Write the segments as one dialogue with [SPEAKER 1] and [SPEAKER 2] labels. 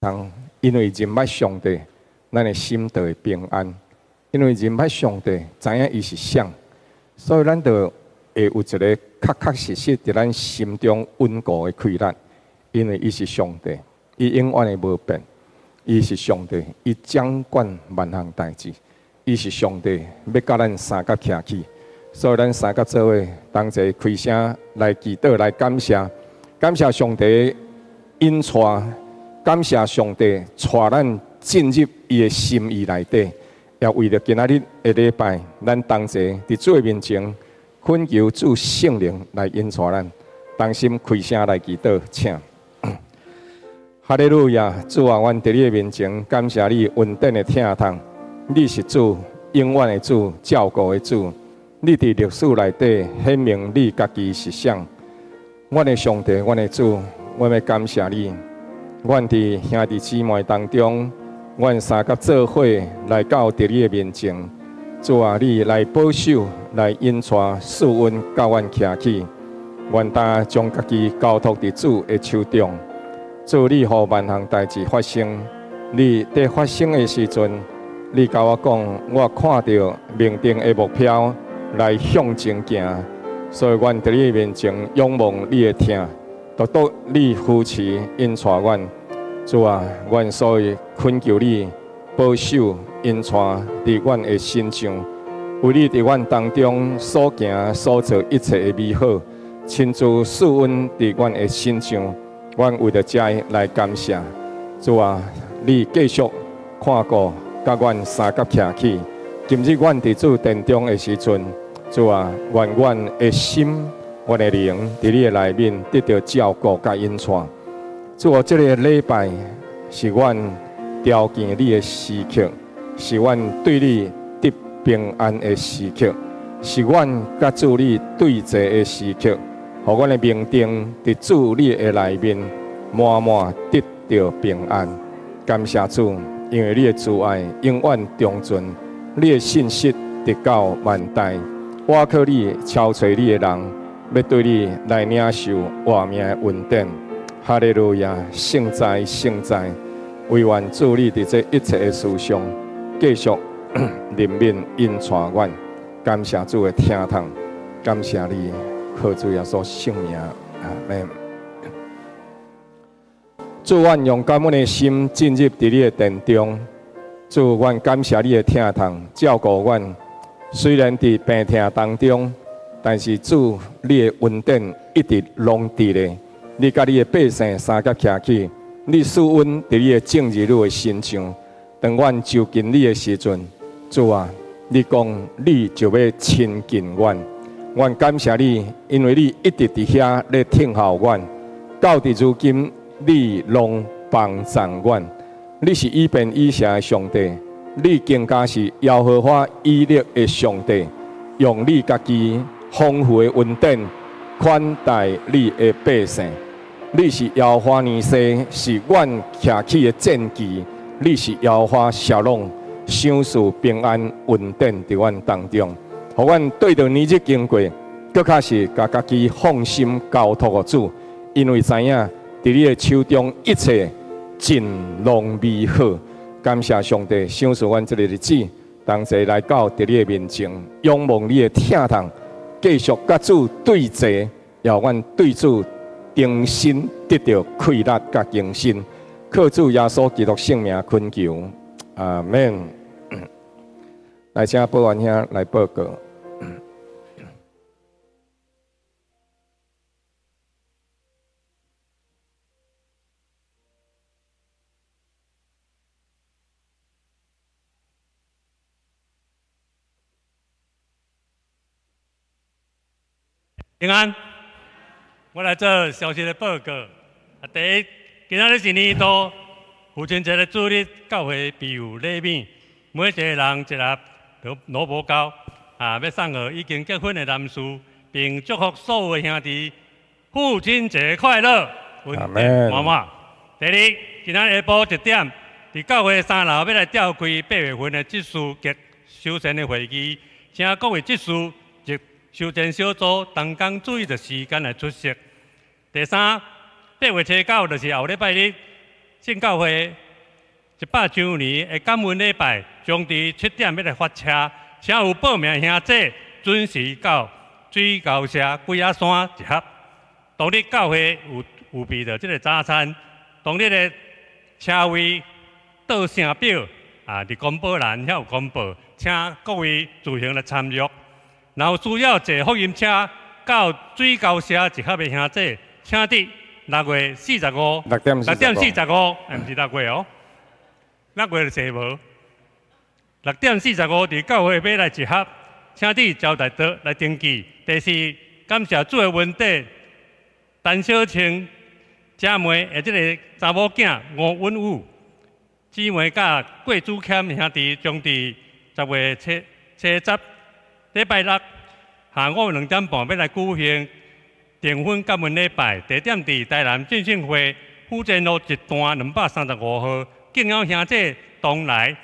[SPEAKER 1] 通，因為認捌上帝，咱的心就會平安。因為認捌上帝，知影伊是啥，所以咱就會有一個確確實實佇咱心中穩固的氣力。因為伊是上帝，伊永遠會無變。伊是上帝，伊掌管萬項代誌。伊是上帝，欲佮咱相佮徛起，所以咱相佮做伙，同齊開聲來祈禱，來感謝，感謝上帝引帶，感謝上帝帶咱進入伊的心意內底。也為著今仔日的禮拜，咱同齊佇主的面前，懇求主聖靈來引帶咱，同心開聲來祈禱，請。哈利路亞，主啊，阮佇你的面前感謝你恩典的疼痛。你是主，永遠的主，照顧的主。你佇歷史內底顯明你家己是啥。阮的上帝，阮的主，阮欲感謝你。阮佇兄弟姊妹當中，阮相佮做伙來到佇你的面前。主啊，你來保守，來引帶賜恩佮阮徛起。阮今將家己交託佇主的手中。主，你予萬項代誌發生。你佇發生的時陣，你共我講，我看著明定的目標來向前行，所以阮佇你面前仰望你的疼，獨獨你扶持引帶阮。主啊，阮所以懇求你保守引帶佇阮的身上，為你佇阮當中所行所做一切的美好，親自賜恩佇阮的身上，阮為著這來感謝。主啊，你繼續看顧。佮阮相佮徛起，今日阮佇主殿中的時陣，主啊，願阮的心、阮的靈，佇你的內面得著照顧佮引帶。主啊，這个禮拜是阮朝見你的時刻，是阮對你得平安的時刻，是阮佮主你對齊的時刻，予阮的明燈佇主你的內面滿滿得著平安。感謝主。因為你的慈愛永遠長存，你的信實直到萬代。倚靠你、朝揣你的人，欲對你來領受活命的恩典。哈利路亞，聖哉聖哉！惟願主你佇這一切的事上，繼續憐憫引帶阮。感謝主的疼痛，感謝你，靠主耶穌聖名，阿們。主，阮用感恩的心進入佇你的殿中。主，阮感謝你的疼痛，照顧阮。雖然佇病痛當中，但是主，你的恩典一直攏佇咧。你佮你的百姓相佮徛起，你賜恩佇你的眾兒女的身上。當阮就近你的時陣，主啊，你講你就欲親近阮。阮感謝你，因為你一直佇遐咧聽候阮，到佇如今，你攏幫贊阮，你是醫病醫邪的上帝，你更加是耶和華以勒的上帝，用你家己豐富的恩典款待你的百姓。你是耶和華尼西，是阮徛起的戰旗。你是耶和華沙龍，賞賜平安恩典佇阮當中，予阮對著年日經過，閣較是共家己放心交託予主，因為知影，佇你的手中，一切盡攏美好。感謝上帝，賞賜阮這个日子，同齊來到佇你的面前，仰望你的疼痛，繼續佮主對齊，予阮對主重新得著氣力佮更新。靠主耶穌基督聖名懇求，阿們。來，請保安兄來報告。
[SPEAKER 2] 平安，我來做消息的報告。啊，第一，今仔日是年度父親節的主日，教會備有禮物，每一個人一粒蘿蔔糕，啊，欲送予已經結婚的男士，並祝福所有的兄弟父親節快樂。
[SPEAKER 1] 阿們。
[SPEAKER 2] 滿滿。第二，今仔日下晡1點，佇教會三樓欲來召開8月份的執事及修繕的會議，請各位執事及修繕小組同工注意著時間來出席。第三，8月初9就是後禮拜日，聖教會100週年的感恩禮拜，將佇7點欲來發車，請有報名兄弟準時到水溝社鬼仔山集合。當日教會有預備著這个早餐，當日的車位倒聲表啊，佇公報欄遐有公布，請各位自行來參閱。若有需要坐福音車到水溝社集合的兄弟，請佇6月45，6
[SPEAKER 1] 點
[SPEAKER 2] 6點45，毋是6月哦，6月就坐無。6點45佇教會尾來集合，請佇招待桌來登記。第四，感謝主的恩典，陳小青姐妹的這个查某囝吳允武姊妹佮郭主謙兄弟將佇10月7、7、10禮拜六下午2點半欲來舉行訂婚感恩禮拜，地點佇台南浸信會府前路一段235號，敬邀兄弟同來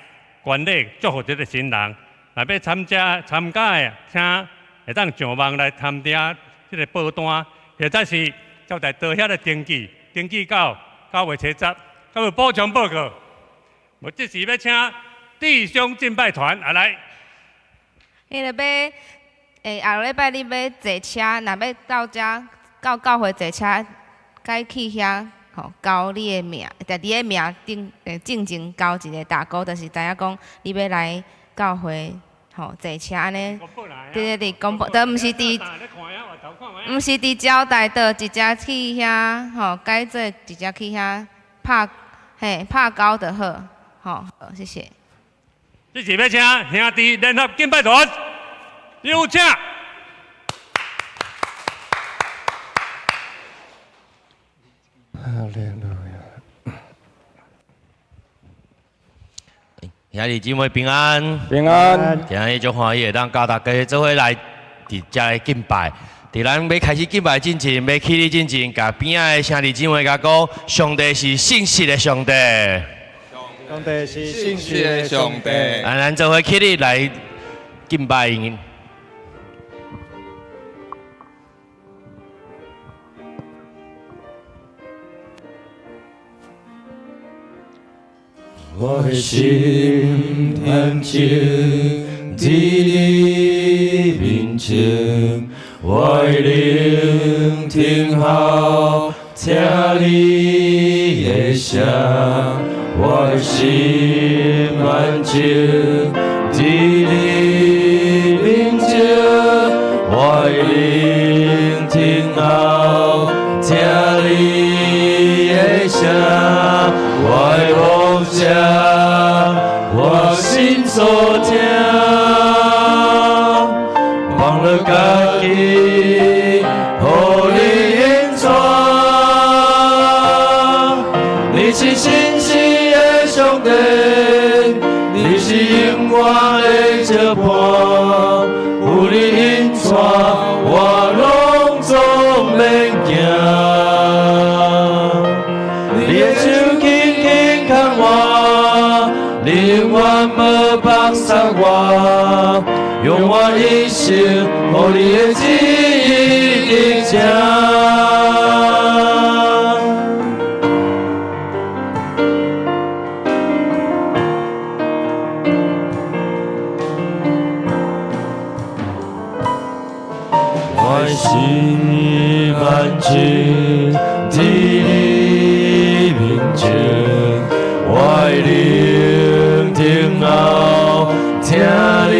[SPEAKER 2] 觀禮祝福這个新人。若欲參加的，請會當上網來參加這个報單，或者是招待桌遐來登記，登記到9月7日，閣有補充報告。無，這時欲請弟兄敬拜團啊來。
[SPEAKER 3] 彼个欲，後禮拜你欲坐車，若欲到遮到教會坐車，該去遐吼交你的名，佇你的名頂進前交一个大勾，就是知影講你欲來教會吼坐車按呢。對對對，公布，都毋是佇招待桌直接去遐吼，改做直接去遐拍嘿拍勾就好，吼，好，謝謝。
[SPEAKER 2] 這是欲請兄弟聯合敬拜團，有請。
[SPEAKER 1] 哈利路亞。
[SPEAKER 4] 兄弟姊妹平安，
[SPEAKER 1] 平安。
[SPEAKER 4] 今日足歡喜會當佮大家做伙來佇遮來敬拜。佇咱欲開始敬拜進前，欲起立進前，共邊仔的兄弟姊妹共講，上帝是信實的上帝。
[SPEAKER 5] 上帝是信實的上帝。
[SPEAKER 4] 啊，咱做伙起立來敬拜𪜶。
[SPEAKER 6] 我的心恬靜佇你面前，我的靈聽候聽你的聲，我的心安靜佇你面前，我的靈聽候聽你的聲，我的牧者，我心所疼，放了家己，予你引帶。你是信實的上帝，你是永遠的石伴，有你引帶，我攏總免驚。你的手緊緊牽我，你永遠無放捨我，用我一生，予你的旨意得成。我的心安靜佇你面前，我的靈聽候聽你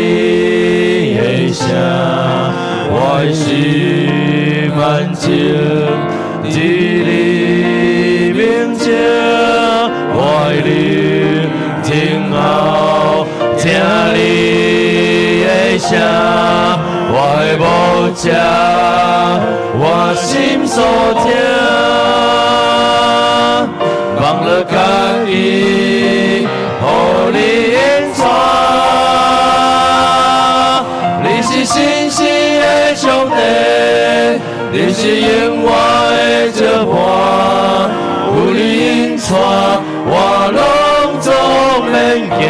[SPEAKER 6] 的聲，我的心安靜佇你面前，我的靈聽候聽你的聲，我的牧者，我心所疼，放了家己，予你引帶。你是信實的上帝，你是永遠的石伴，有你引帶，我攏總免驚。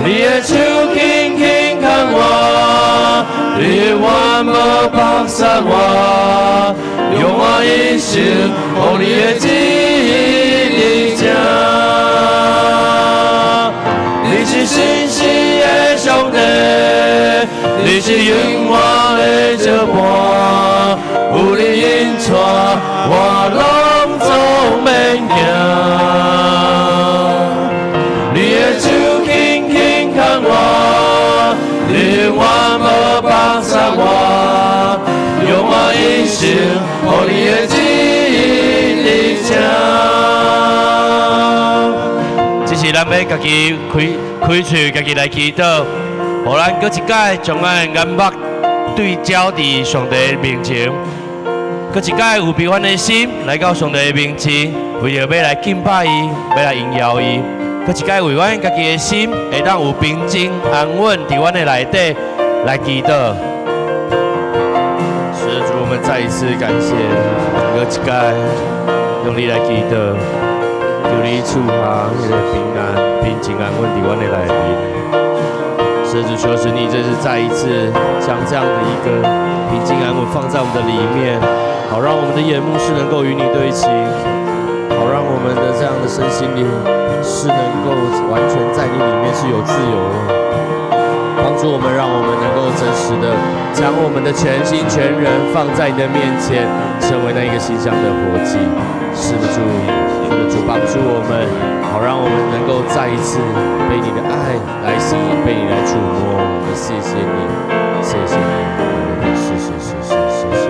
[SPEAKER 6] 你的手輕輕牽我，你永遠無放捨我，用我一生，予你的旨我攏總免驚。你的手輕輕牽我，你永遠無放捨我，用我一生予你的旨意佇這。
[SPEAKER 4] 這是咱欲家己開開喙，家己來祈禱，予咱閣一擺將咱的眼目對焦佇上帝面前，閣一擺預備阮的心來到上帝面前，為著欲來敬拜伊，欲來榮耀伊。閣一擺為阮家己的心會當有平靜安穩佇阮的內底來祈禱。是主，我們再一次感謝，閣一擺用你來祈禱，求你賜下彼個平安、平靜安穩佇阮的內面。是主，求神你這次再一次將這樣的一個平靜安穩放在我們的裡面，好讓我們的眼目是能夠與你對齊，好讓我們的這樣的身心靈是能夠完全在你裡面是有自由的。幫助我們，讓我們能夠真實的將我們的全心全人放在你的面前，成為那一個馨香的火祭。是的，主，是的，主幫助我們，好讓我們能夠再一次被你的愛來吸引，被你來觸摸。我們謝謝你，謝謝你，是是是是是是。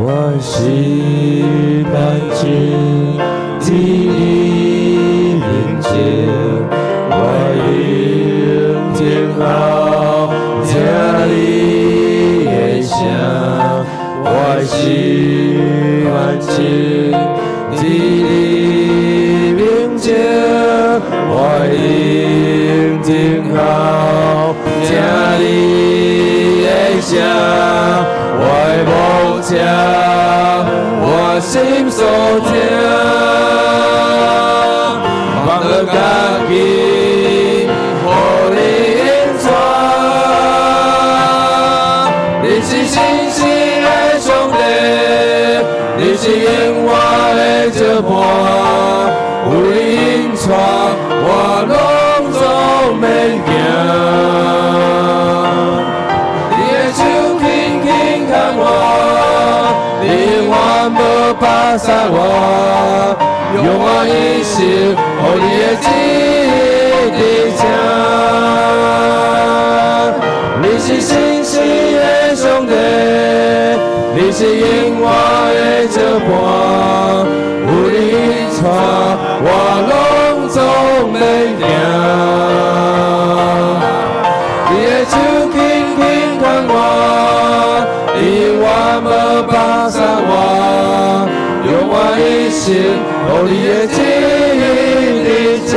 [SPEAKER 6] 我心安靜，佇你面前，我用聽候聽你的聲。我心安靜，佇你面前，我用聽候聽你的聲。我的牧者，我心所疼，放予家己，予你引帶。你是信實的上帝，你是永遠的石伴，有你引帶，我攏總免驚。你的手輕輕牽我，你永遠無放捨我，用我一生予你的旨意佇這。你是信實的上帝，你是永遠的石伴，有你引帶，我攏總免驚。你的手輕輕牽我，你永遠無放捨我，用我一生予你的旨意佇這。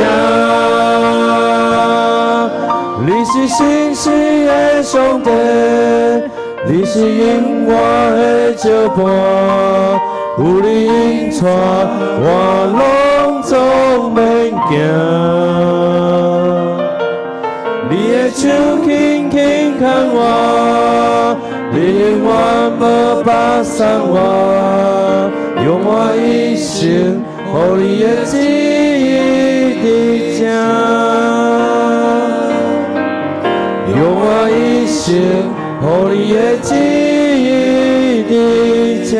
[SPEAKER 6] 你是信實的上帝，你是永遠的石伴，有你引帶，我攏總免驚。你的手輕輕牽我，你永遠無放捨我，用我一生予你的旨意佇這。用我一生予你的旨意佇這。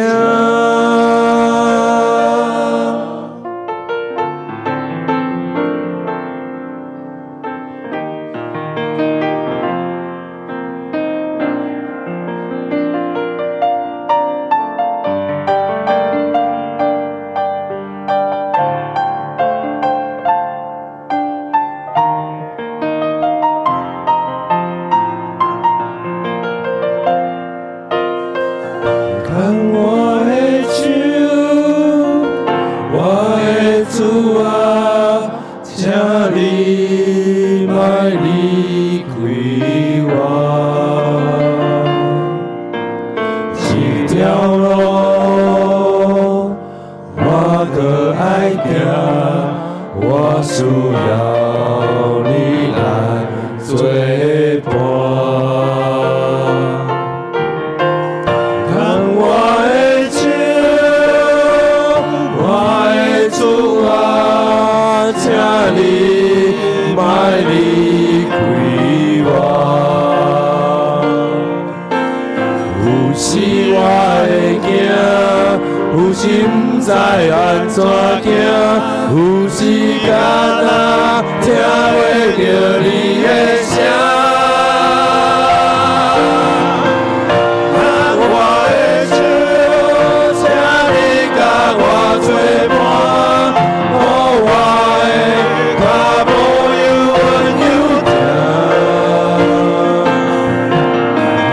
[SPEAKER 6] 牽我的手，我的主啊，請你莫離開我。這條路我閣愛行，我需要你來作伴。牽我的手，我的主啊，請你莫離開我。有時我會驚，有時毋知按怎行，有時敢若聽袂著你的聲。牽我的手，請你佮我做伴，予我的跤步又穩又定。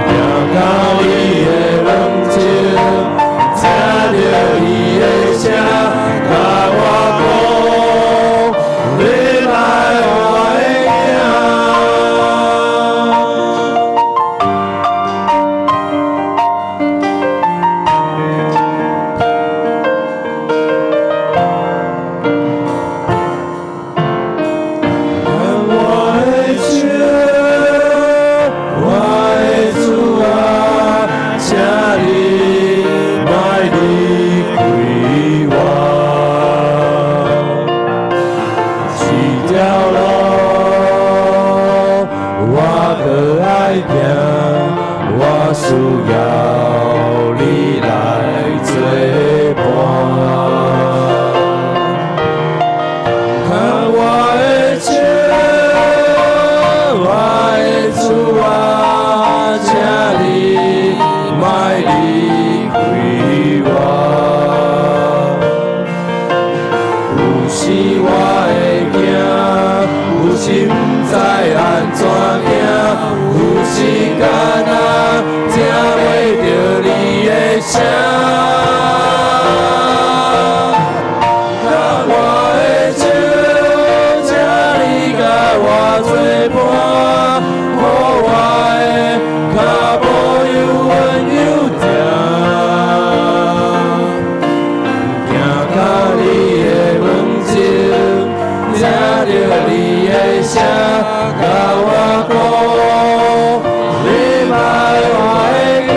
[SPEAKER 6] 行到你的門前，聽著伊的聲，佮我講，你莫換影。牽我的手，我的主啊，請你莫離開我。這條路我閣愛行，我需要你來做伴。牽我的手，我的主啊，請你莫離開我。有時我會驚，有時毋知按怎行，有時敢若聽袂著你的聲。牽我的手，請你佮我做伴，予我的跤步又穩又定。行到你的門前，聽著你的聲，佮我講，你莫換影。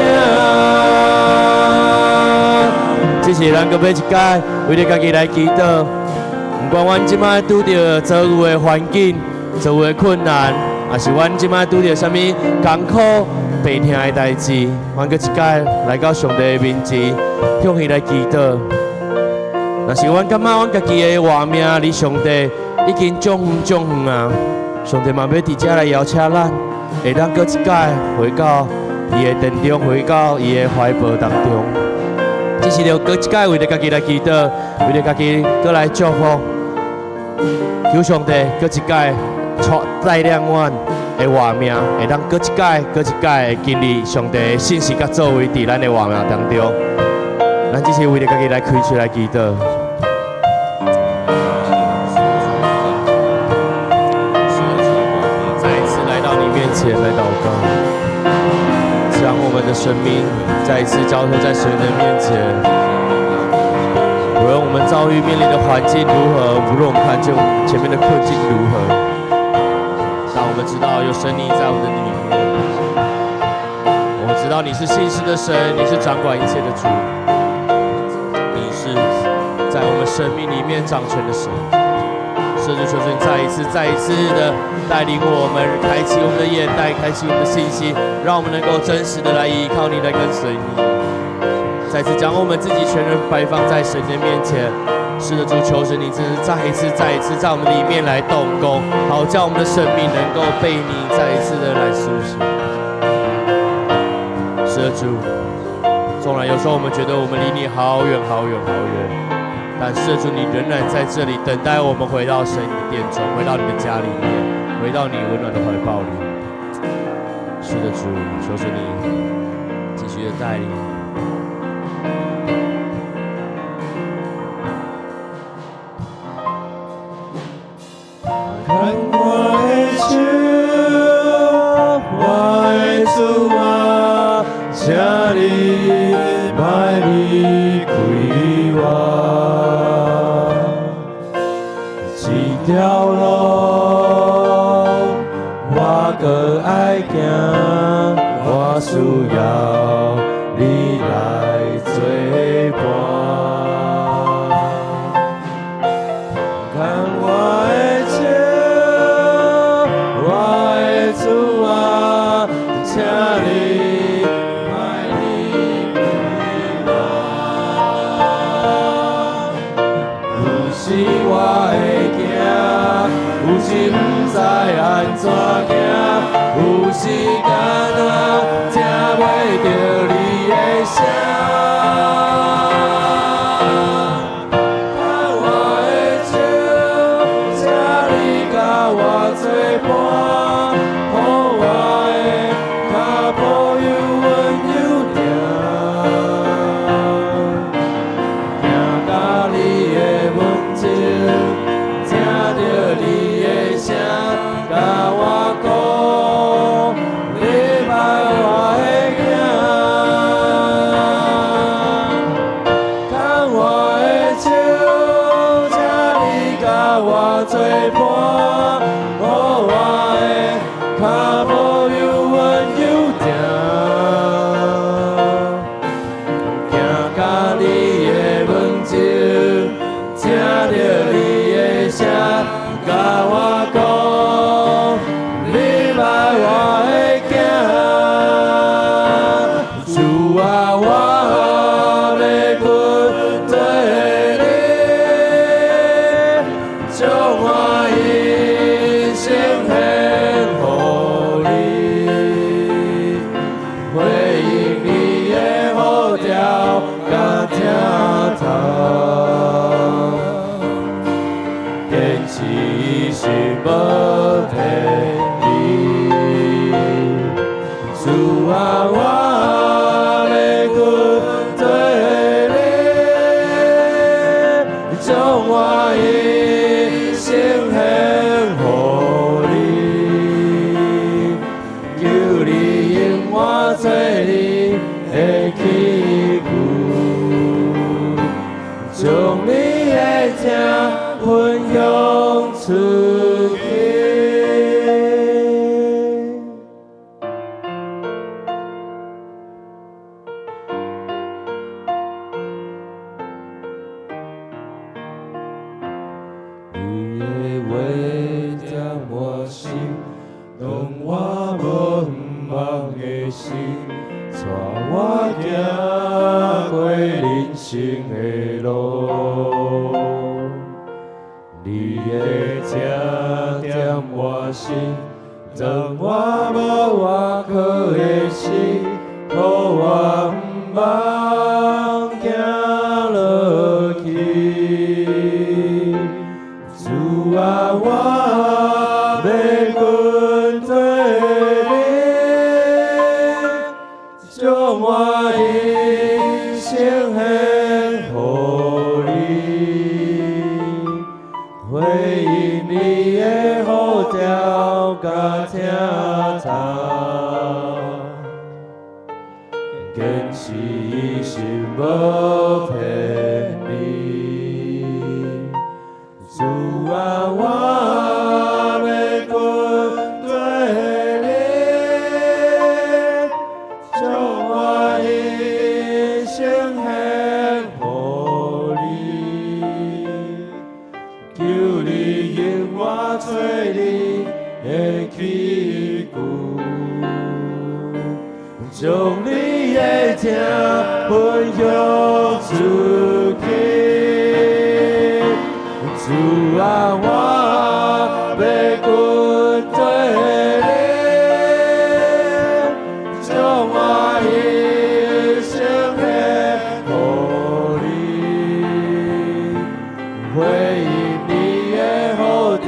[SPEAKER 4] 這是咱閣欲一擺為著家己來祈禱，毋管阮這擺拄著遭遇的環境、遭遇的困難，抑是阮這擺拄著啥物艱苦、病痛的代誌，阮閣一擺來到上帝的面前，向伊來祈禱。若是阮感覺阮家己的活命離上帝已經足遠足遠啊，上帝嘛欲佇遮來邀請咱，會當閣一擺回到伊的殿中，回到伊的懷抱當中。只是著閣一擺為著家己來祈禱，為著家己閣來祝福，求上帝閣一擺帶領阮的活命，會當閣一擺、閣一擺會經歷上帝的信實佮作為佇咱的活命當中。咱只是為著家己來開喙來祈禱。再一次來到你面前來禱告，將我們的生命再一次交託在神的面前。無論我們遭遇面臨的環境如何，無論我們看見前面的困境如何，但我們知道有神你在我們的裡面。我們知道你是信實的神，你是掌管一切的主，你是在我們生命裡面掌權的神。聖主，求主你再一次、再一次的帶領我們，開啟我們的眼袋，開啟我們的信心，讓我們能夠真實的來依靠你，來跟隨你。再次將我們自己全人擺放在神的面前。是的，主，求神你真是再一次、再一次在我們裡面來動工，好叫我們的生命能夠被你再一次的來蘇醒。是的，主，縱然有時候我們覺得我們離你好遠、好遠、好遠，但是主，你仍然在這裡等待我們回到神的殿中，回到你的家裡面，回到你溫暖的懷抱裡。是的，主，求神你繼續的帶領。
[SPEAKER 6] 牽我的手，我的主啊，請你莫離開我。這條路我閣愛行，我需要你來做伴。牽我的手，我會驚，有時毋知按怎行，有時敢若聽袂著你的聲。牽我的手，請你佮我做伴，予我的跤步又穩又定。行到你的門前，聽著你的聲，佮我講，你捌我的囝。牽我的手，請你佮我做伴，予我的跤步又穩又定。行到你的門前，聽著你的聲，佮我講，你捌我的囝。主啊，我欲跟隨你，將我一生獻予你，回應你的呼召佮疼痛，堅持一心無偏離。主啊，我欲跟隨你，將我一生獻予你，求你用我做你的器具，將你的疼分享出去。你的話踮我心，當我無望的時，帶我行過人生的路。你的疼踮我心，當我無倚靠的時，予我毋茫行落去。主啊，我欲跟隨你，將我一生獻予你，回應你的呼召佮疼痛，堅持一心無偏離。主啊，我欲跟隨你，將我一生獻予你，求你用我做你的器具，將你的疼分享出去。主啊，我欲跟隨你，將我一生獻予你，回應你的呼召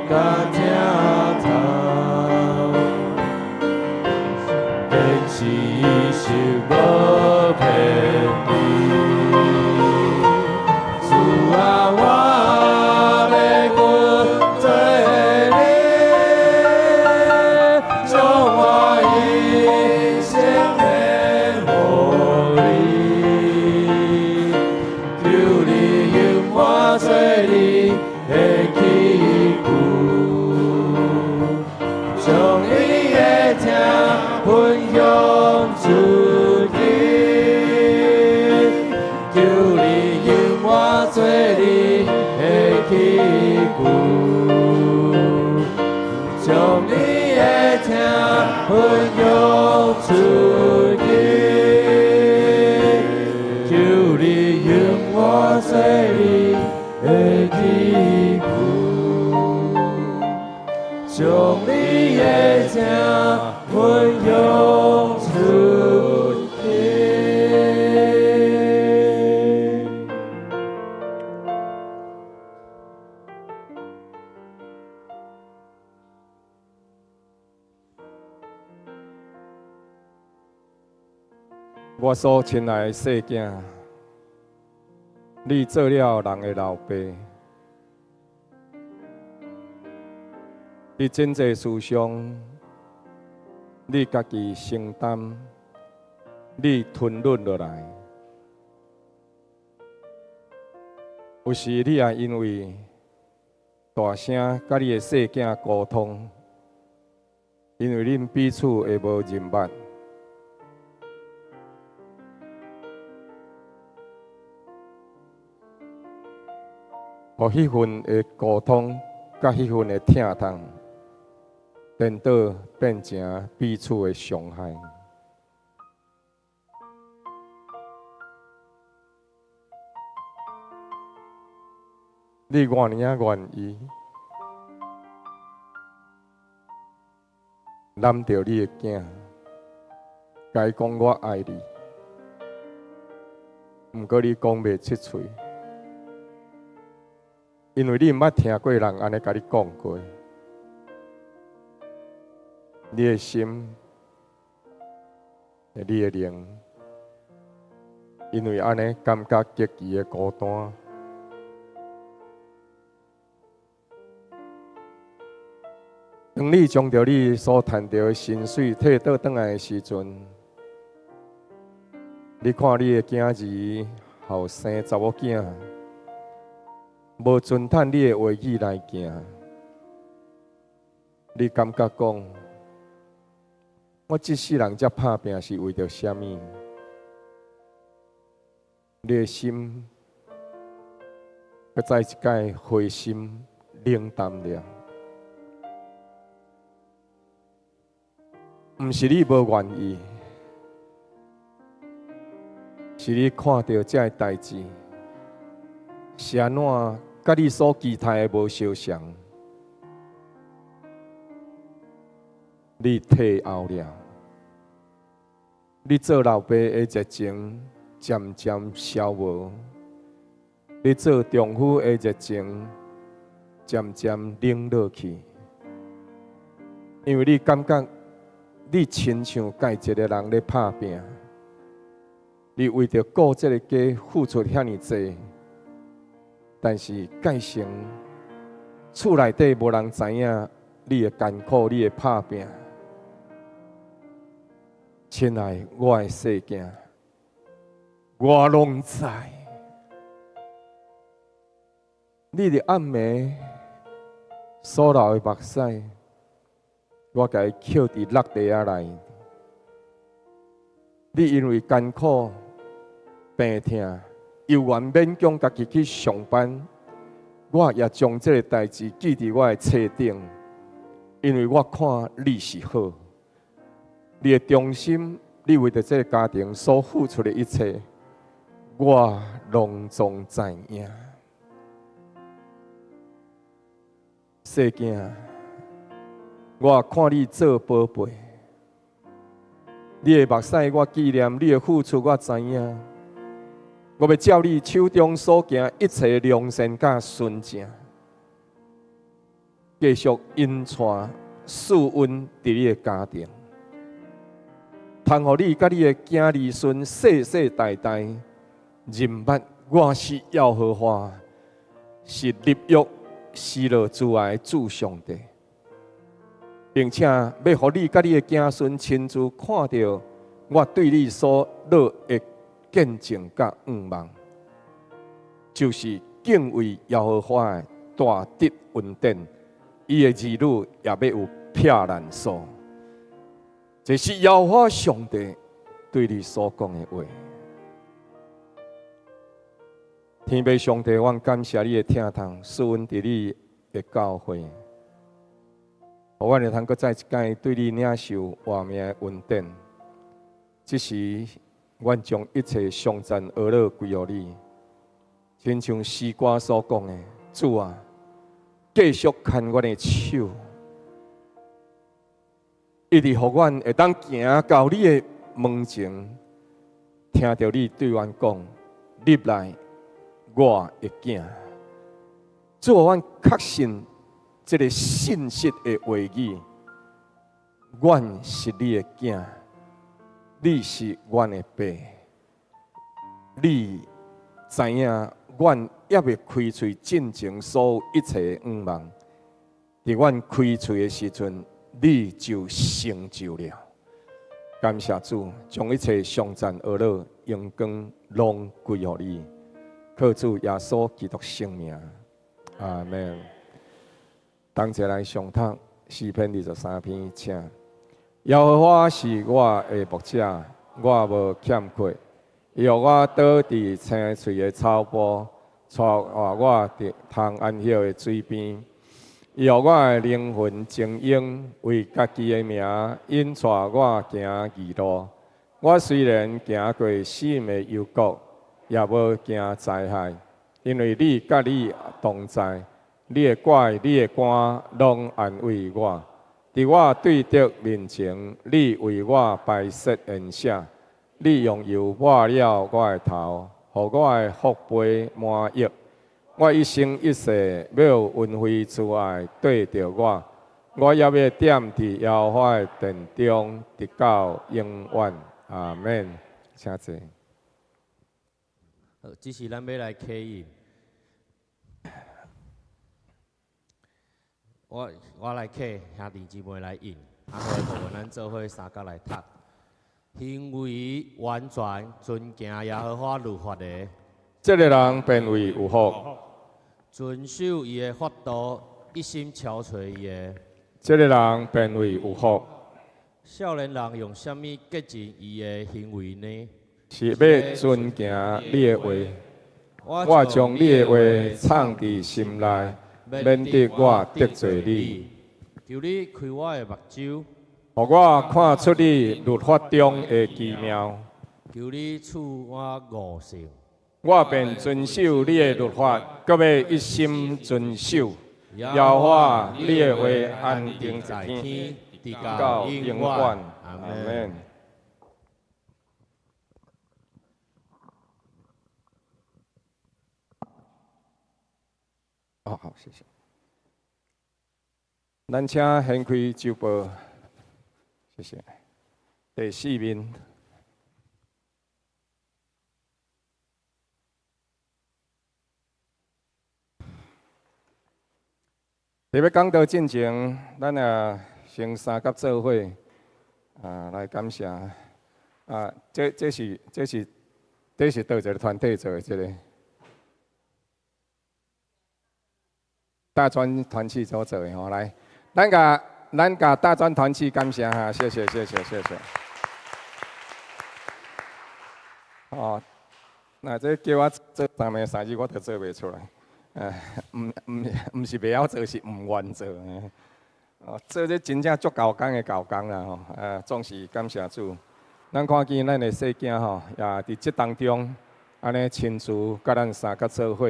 [SPEAKER 6] 佮疼痛，堅持一心無偏離。主啊，我欲跟隨你，將我一生獻予你，求你用我做你的器具，將你的疼分享出去，求你用我做你的器具，將你的疼分享出去，求你用我做你的器久，将你的疼分享出去。
[SPEAKER 1] 我所亲爱的细囝，你做了人的老爸，伫真济事上，你家己承担，你吞忍落来。有时你也因为大声佮你的细囝沟通，因为恁彼此会无认捌。予彼份的沟通，佮彼份的疼痛，颠倒变成彼此的伤害。你偌尔仔愿意揽著你的囝，共伊讲我爱你，毋过你讲袂出喙。因为你毋捌听过人按呢共你讲过，你的心、你的灵，因为按呢感觉极其的孤单。当你将著你所趁著的薪水退倒转来的时阵，你看你的囝儿后生查某囝，无遵趁你的话语来行，你感觉讲，我这世人遮拍拼是为著啥物？你的心，阁再一摆灰心冷淡了。毋是你无愿意，是你看著这个代志是按怎，佮你所期待的无相像，你退后了，你做老爸的热情渐渐消无，你做丈夫的热情渐渐冷落去，因为你感觉你亲像佮一个人咧拍拼，你为著顾这个家付出遐尔济。但是改成厝内底无人知影你的艰苦，你的拍拼。亲爱我的细囝，我拢知。你伫暗暝所流的目屎，我共伊捡伫落地仔内。你因为艰苦病痛，犹原勉强家己去上班，我也将这个代志记伫我的册顶，因为我看你是好，你的忠心，你为著这个家庭所付出的一切，我拢总知影。细囝，我看你做宝贝，你的目屎我纪念，你的付出我知影。我欲照你手中所行一切良善佮纯正，继续引带赐恩伫你的家庭，通予你佮你的囝儿孙世世代代认捌我是耶和华，是立约施乐慈爱的主上帝，并且欲予你佮你的子孙亲自看著我对你所落的见证佮愿望，就是敬畏耶和华的大得恩典，伊的儿女也欲有避难所。这是耶和华上帝对你所讲的话。天父上帝，阮感谢你的疼痛，赐阮伫你的教会，予阮会通阁再一摆对你领受活命的恩典。这时，阮将一切颂赞呵咾归予你，亲像诗歌所讲的，主啊，繼續牽阮的手，一直予阮會當行到你的門前，聽著你對阮講：入來，我的囝。主啊，阮確信這个信實的話語，阮是你的囝，你是阮的爸，你知影阮猶未開喙進前所有一切的願望，佇阮開喙的時陣，你就成就了。感謝主，將一切頌讚、呵咾、榮光攏歸予你，靠主耶穌基督聖名，阿門。同齊來誦讀詩篇23篇，請。耶和華是我的牧者，我無欠缺。伊予我倒佇青翠的草埔，帶我佇通安歇的水邊。伊予我的靈魂晶瑩，為家己的名引帶我行義路。我雖然行過死蔭的幽谷，也無驚災害，因為你佮你同在，你的拐、你的竿攏安慰我。佇我對敵面前，你為我擺設筵席，你用油抹了我的頭，予我的福杯滿溢。我一生一世欲有恩惠慈愛綴著我，我猶欲踮佇耶和華的殿中，直到永遠。阿門。請坐。
[SPEAKER 4] 好，這時咱欲來啟印。我來啟，兄弟姊妹來印，啊，後的部分咱做伙三角來讀。行為完全遵行耶和華律法的，
[SPEAKER 1] 這个人便為有福；
[SPEAKER 4] 遵守伊的法度，一心撨揣伊的，
[SPEAKER 1] 這个人便為有福。
[SPEAKER 4] 少年人用啥物潔淨伊的行為呢？
[SPEAKER 1] 是欲遵行你的話。我將你的話藏佇心內，免得我得罪你。
[SPEAKER 4] 求你開我的目睭，
[SPEAKER 1] 予我看出你律法中的奇妙。
[SPEAKER 4] 求你賜我悟性，
[SPEAKER 1] 我便遵守你的律法，閣欲一心遵守。耶和華，你的話安定在天，
[SPEAKER 4] 直
[SPEAKER 1] 到永遠。阿門。哦，好，謝謝。咱請掀開週報，謝謝。第四面。佇欲講道進前，咱也先三甲做伙啊來感謝啊！這是佗一个團體做的這个大專團契所做的吼，來，咱共大專團契感謝哈，謝謝謝謝謝謝。哦，那這叫我做三暝三日，我都做袂出來。毋是袂曉做，是毋願做。哦，做這真正足猴工的猴工啦吼！啊，總是感謝主。咱看見咱的細囝吼，也佇這當中，按呢親自佮咱三角做伙，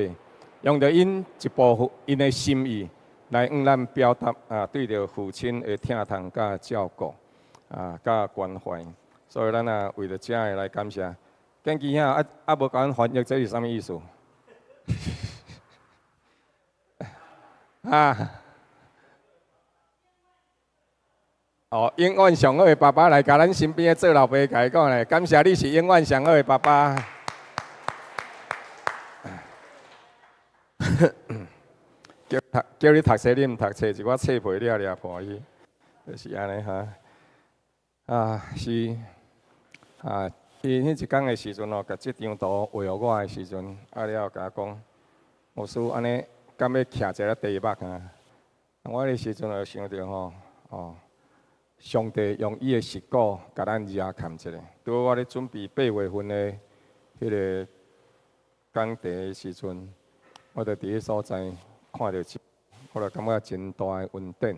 [SPEAKER 1] 用著𪜶一部分𪜶的心意來向咱表達啊，對著父親的疼痛佮照顧啊，佮關懷。所以咱啊，為著這个來感謝。建基兄啊啊，無共阮翻譯，這是啥物意思？啊！哦，永遠上好的爸爸來共咱身邊的做老爸共伊講咧，感謝你是永遠上好的爸爸。叫你讀冊，你毋讀冊，一寡冊皮掠掠破去，就是按呢哈。啊，是啊，伊彼一工的時陣哦，共這張圖畫予我的時陣，啊了共我講，牧師按呢，敢欲徛一个題目啊？我彼時陣就想著吼，哦，上帝用伊的實鼓共咱遮看一下。拄好我咧準備8月份的彼个講題的時陣，我就佇彼所在看著，我就感覺真大的恩典。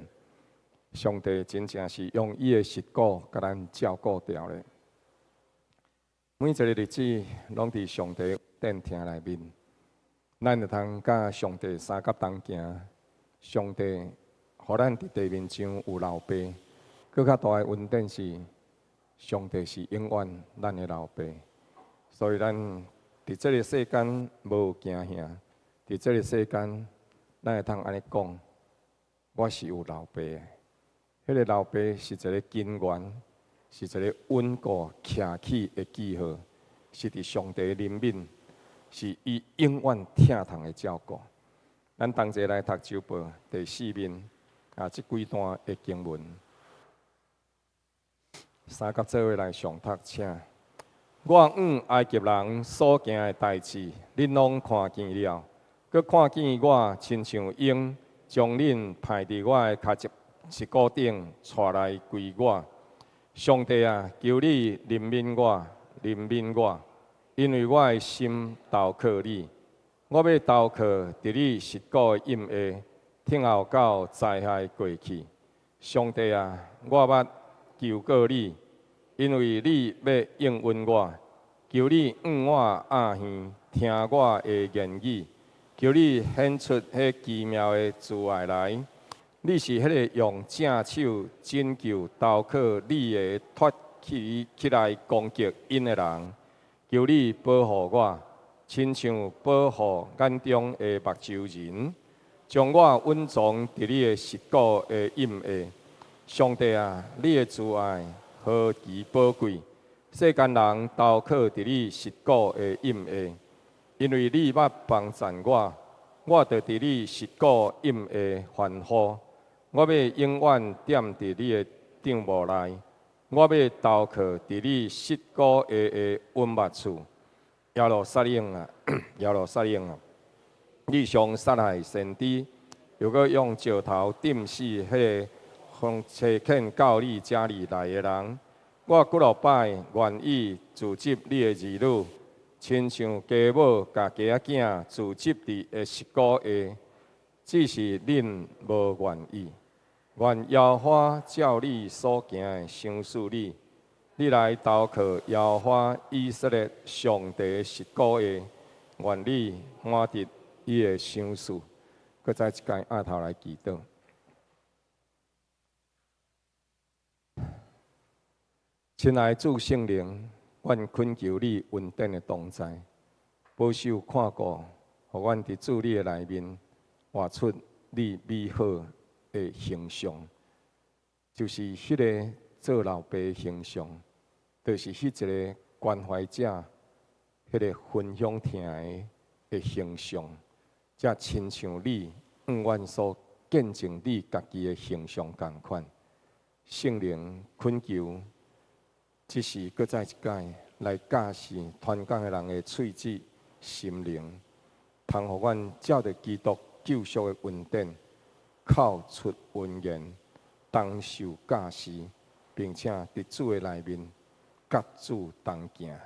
[SPEAKER 1] 上帝真正是用伊的實鼓共咱照顧著咧。每一个日子，攏佇上帝殿廳內面，咱會通佮上帝相佮同行。上帝予咱佇地面上有老爸，閣較大的恩典是，上帝是永遠咱的老爸。所以咱佇這个世間無驚嚇，佇這个世間，咱會通按呢講，我是有老爸的。彼个老爸是一个根源，是一个穩固徛起的記號，是佇上帝憐憫，是伊永遠疼痛的照顧。咱同齊來讀週報第四面啊，這幾段的經文，三佮做伙來誦讀，請。我向埃及人所行的代誌，恁攏看見了，閣看見我親像鷹，將恁派佇我的跤脊骨頂，帶來歸我。上帝啊，求你憐憫我，憐憫我，因為我的心投靠你。我欲投靠佇你膝骨的蔭下，聽候到災害過去。上帝啊，我捌求告你，因為你欲應允我。求你向我掩耳，聽我的言語。求你顯出彼奇妙的慈愛來。你是彼个用正手拯救投靠你的脫去起來攻擊𪜶的人。求你保護我，親像保護眼中的目睭仁，將我隱藏佇你的膝骨的蔭下。上帝啊，你的慈愛何其寶貴！世間人投靠佇你膝骨的蔭下，因為你捌幫贊我，我就佇你膝骨蔭下歡呼。我欲永遠踮佇你的帳幕內，我欲投靠佇你膝骨下的隱密處。耶路撒冷啊，耶路撒冷啊，你常殺害先知，又閣用石頭釘死彼个奉差遣到你遮裡來的人。我幾若擺願意聚集你的兒女，親像雞母共雞仔囝聚集佇的膝骨下，只是恁無願意。願耶和華照你所行的賞賜你，你來投靠耶和華以色列上帝的膝骨下，願你滿得伊的賞賜。閣再一擺掩頭來祈禱。親愛的主聖靈，阮懇求你恩典的同在，保守看顧，予阮佇主你的內面活出你美好的形象，就是彼个做老爸的形象，就是彼一个關懷者，彼个分享疼的的形象，才親像你向阮所見證你家己的形象仝款。聖靈懇求，這時閣再一擺來教示傳講的人的喙舌心靈，通予阮照著基督救贖的恩典，口出恩言，同受教示，並且佇主的內面，佮主同行。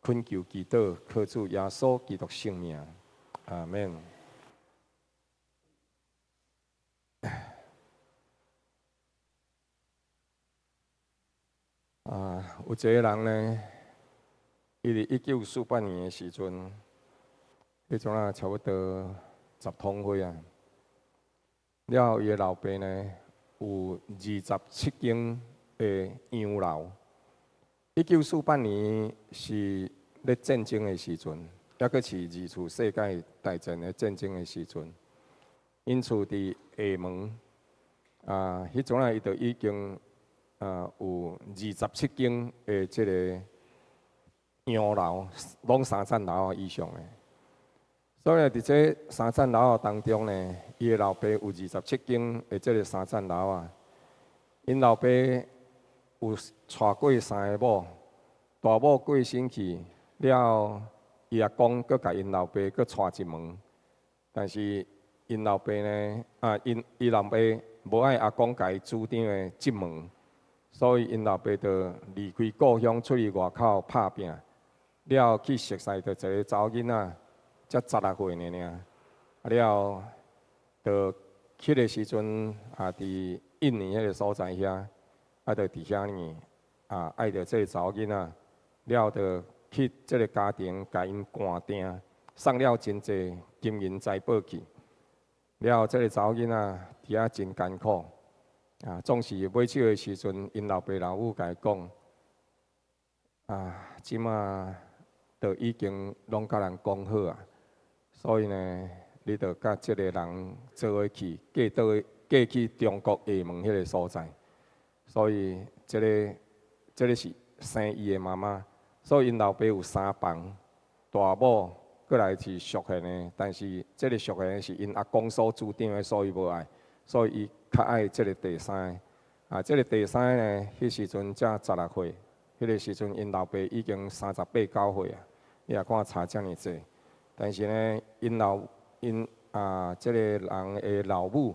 [SPEAKER 1] 懇求祈禱，靠主耶穌基督聖名，阿們。啊，有一个人呢，伊佇1948年的時陣，彼陣啊差不多十通歲啊。了後，伊的老爸呢，有27間的洋樓。1948年是咧戰爭的時陣，抑閣是二次世界大戰的戰爭的時陣。𪜶厝佇廈門，啊，彼陣啊，伊就已經有27間的這个洋樓，攏三層樓以上的。所以佇這三層樓當中呢，伊的老爸有27間的這个三層樓啊。𪜶老爸有娶過三个某，大某過身去了後，伊阿公閣共𪜶老爸閣娶一門，但是𪜶老爸呢，啊，𪜶伊老爸無愛阿公共伊主張的這門。所以𪜶老爸就離開故鄉出去外口拍拚，了後去熟似著一个查某囡仔，才16歲爾爾，啊了後，就彼个時陣啊，佇印尼彼个所在遐，啊，就佇遐呢，啊，愛著這个查某囡仔，了後就去這个家庭共𪜶捾定，送了真濟金銀財寶去。了後，這个查某囡仔佇遐真艱苦，啊，總是尾手的時陣，𪜶老爸老母共伊講，啊，這馬都已經攏共人講好啊，所以呢，你著佮這个人做伙去，嫁倒嫁去中國廈門彼个所在。所以，這个是生伊的媽媽，所以𪜶老爸有三房，大某閣來是淑賢的，但是這个淑賢是𪜶阿公所主張的，所以無愛，所以伊較愛這个第三个。啊，這个第三个呢，彼時陣才十六歲，彼个時陣𪜶老爸已經三十八九歲啊，你也看差遮爾濟。但是呢，𪜶老𪜶啊，這个人的老母，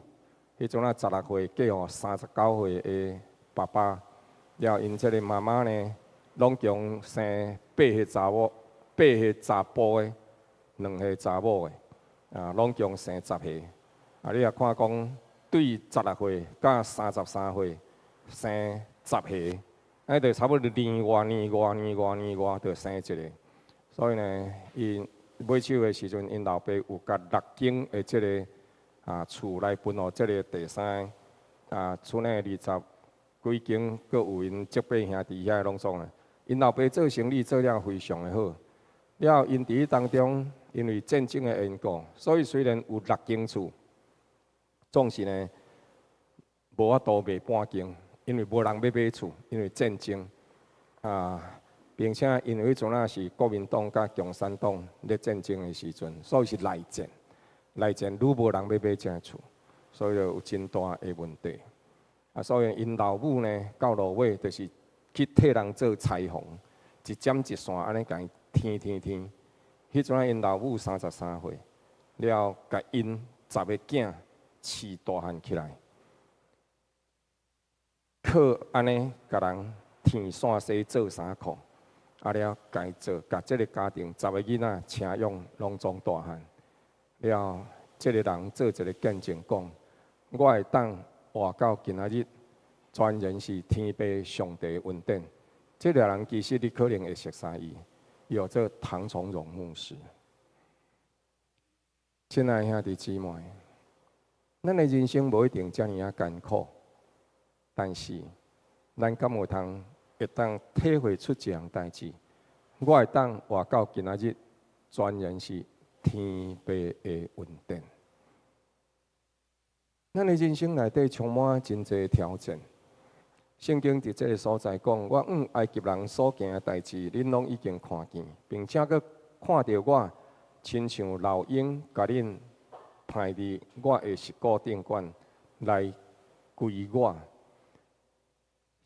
[SPEAKER 1] 彼陣仔十六歲嫁予三十九歲的爸爸，了𪜶這个媽媽呢，攏共生八個查某，八個查埔的，兩個查某的，啊，攏共生十個。啊，你也看講，對十六歲佮三十三歲生十個，按呢就差不多年外年外年外年外就生一个。所以呢，𪜶尾手的時陣，𪜶老爸有共六間的這个啊厝來分予這个第三个啊，厝內二十幾間，閣有𪜶叔伯兄弟遐攏總啊。𪜶老爸做生意做了非常的好，了𪜶佇彼當中，因為戰爭的緣故，所以雖然有六間厝，總是呢無法度賣半間，因為無人欲買厝，因為戰爭啊，並且因為彼陣仔是國民黨佮共產黨咧戰爭的時陣，所以是內戰，內戰愈無人欲買這厝，所以就有真大的問題。啊，所以𪜶老母呢，到落尾就是去替人做裁縫，一針一線按呢共伊添添添。彼陣仔𪜶老母三十三歲，了共𪜶十个囝飼大漢起來，靠按呢共人添線紗做衫褲，啊了共伊做，共這个家庭十个囡仔請養攏總大漢。了，這个人做一个見證講，我會當活到今仔日，全然是天父上帝恩典。這个人其實你可能會熟悉伊，伊號做唐崇榮牧師。親愛兄弟姊妹，咱的人生無一定遮爾仔艱苦，但是咱敢有通會當體會出一項代誌？我會當活到今仔日，全然是天父的恩典。咱的人生內底充滿真濟挑戰。聖經佇這个所在講，我往埃及人所行的代誌，恁攏已經看見，並且閣看著我親像老鷹，共恁派佇我的肋骨頂懸來歸我。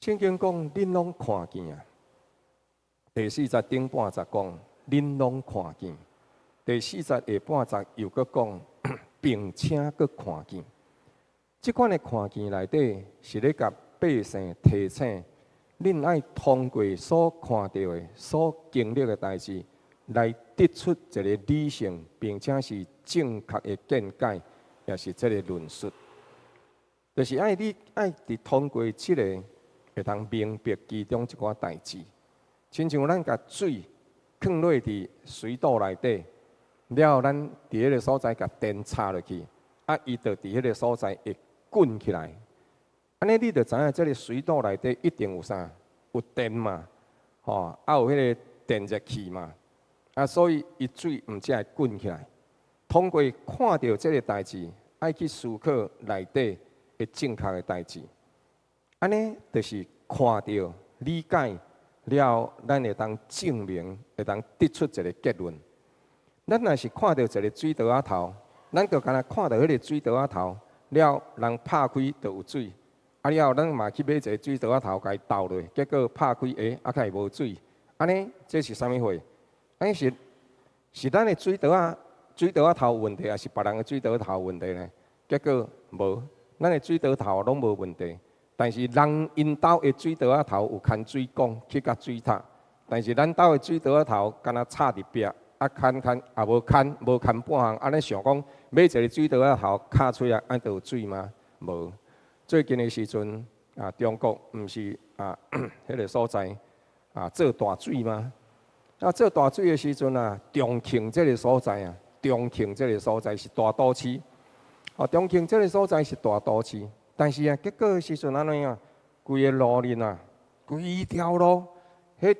[SPEAKER 1] 聖經講，恁攏看見啊。第四節頂半節講，恁攏看見。第四節下半節又閣講，並且閣看見。這款的看見內底是咧共百姓提醒，恁愛通過所看著的、所經歷的代誌，來得出一个理性並且是正確的見解，也是這个論述。就是愛你愛佇通過這个，會通明白其中一寡代誌。親像咱共水囥落佇水斗內底，了後咱佇彼个所在共電插落去，啊，伊就佇彼个所在會滾起來。按呢你就知影，這个水斗內底一定有啥？有電嘛，吼，啊有彼个電熱器嘛，啊，所以伊水毋才會滾起來。通過看著這个代誌，愛去思考內底的正確的代誌。按呢就是看著理解了，咱會當證明，會當得出一个結論。咱若是看著一个水槽仔頭，咱就干焦看著彼个水槽仔頭，了人拍開就有水。啊了後，咱嘛去買一个水槽仔頭，共伊倒落，結果拍開，欸，啊，較會無水。按呢，這是啥物貨？按呢是是咱的水槽仔頭有問題，抑是別人的水槽頭有問題呢？結果無，咱的水槽頭攏無問題，但是人𪜶兜的水槽仔頭有牽水管去共水塔，但是咱兜的水槽仔頭干焦插佇壁，啊牽牽也無牽，無牽半項，按呢想講買一个水槽仔頭敲出來，按就有水嗎？無。最近的時陣啊，中國毋是啊，彼个所在啊做大水嗎？啊，做大水的時陣啊，重慶這个所在啊，重慶這个所在是大都市。哦，重慶這个所在是大都市，但是啊，結果的時陣按怎樣？規个路面啊，規條路，彼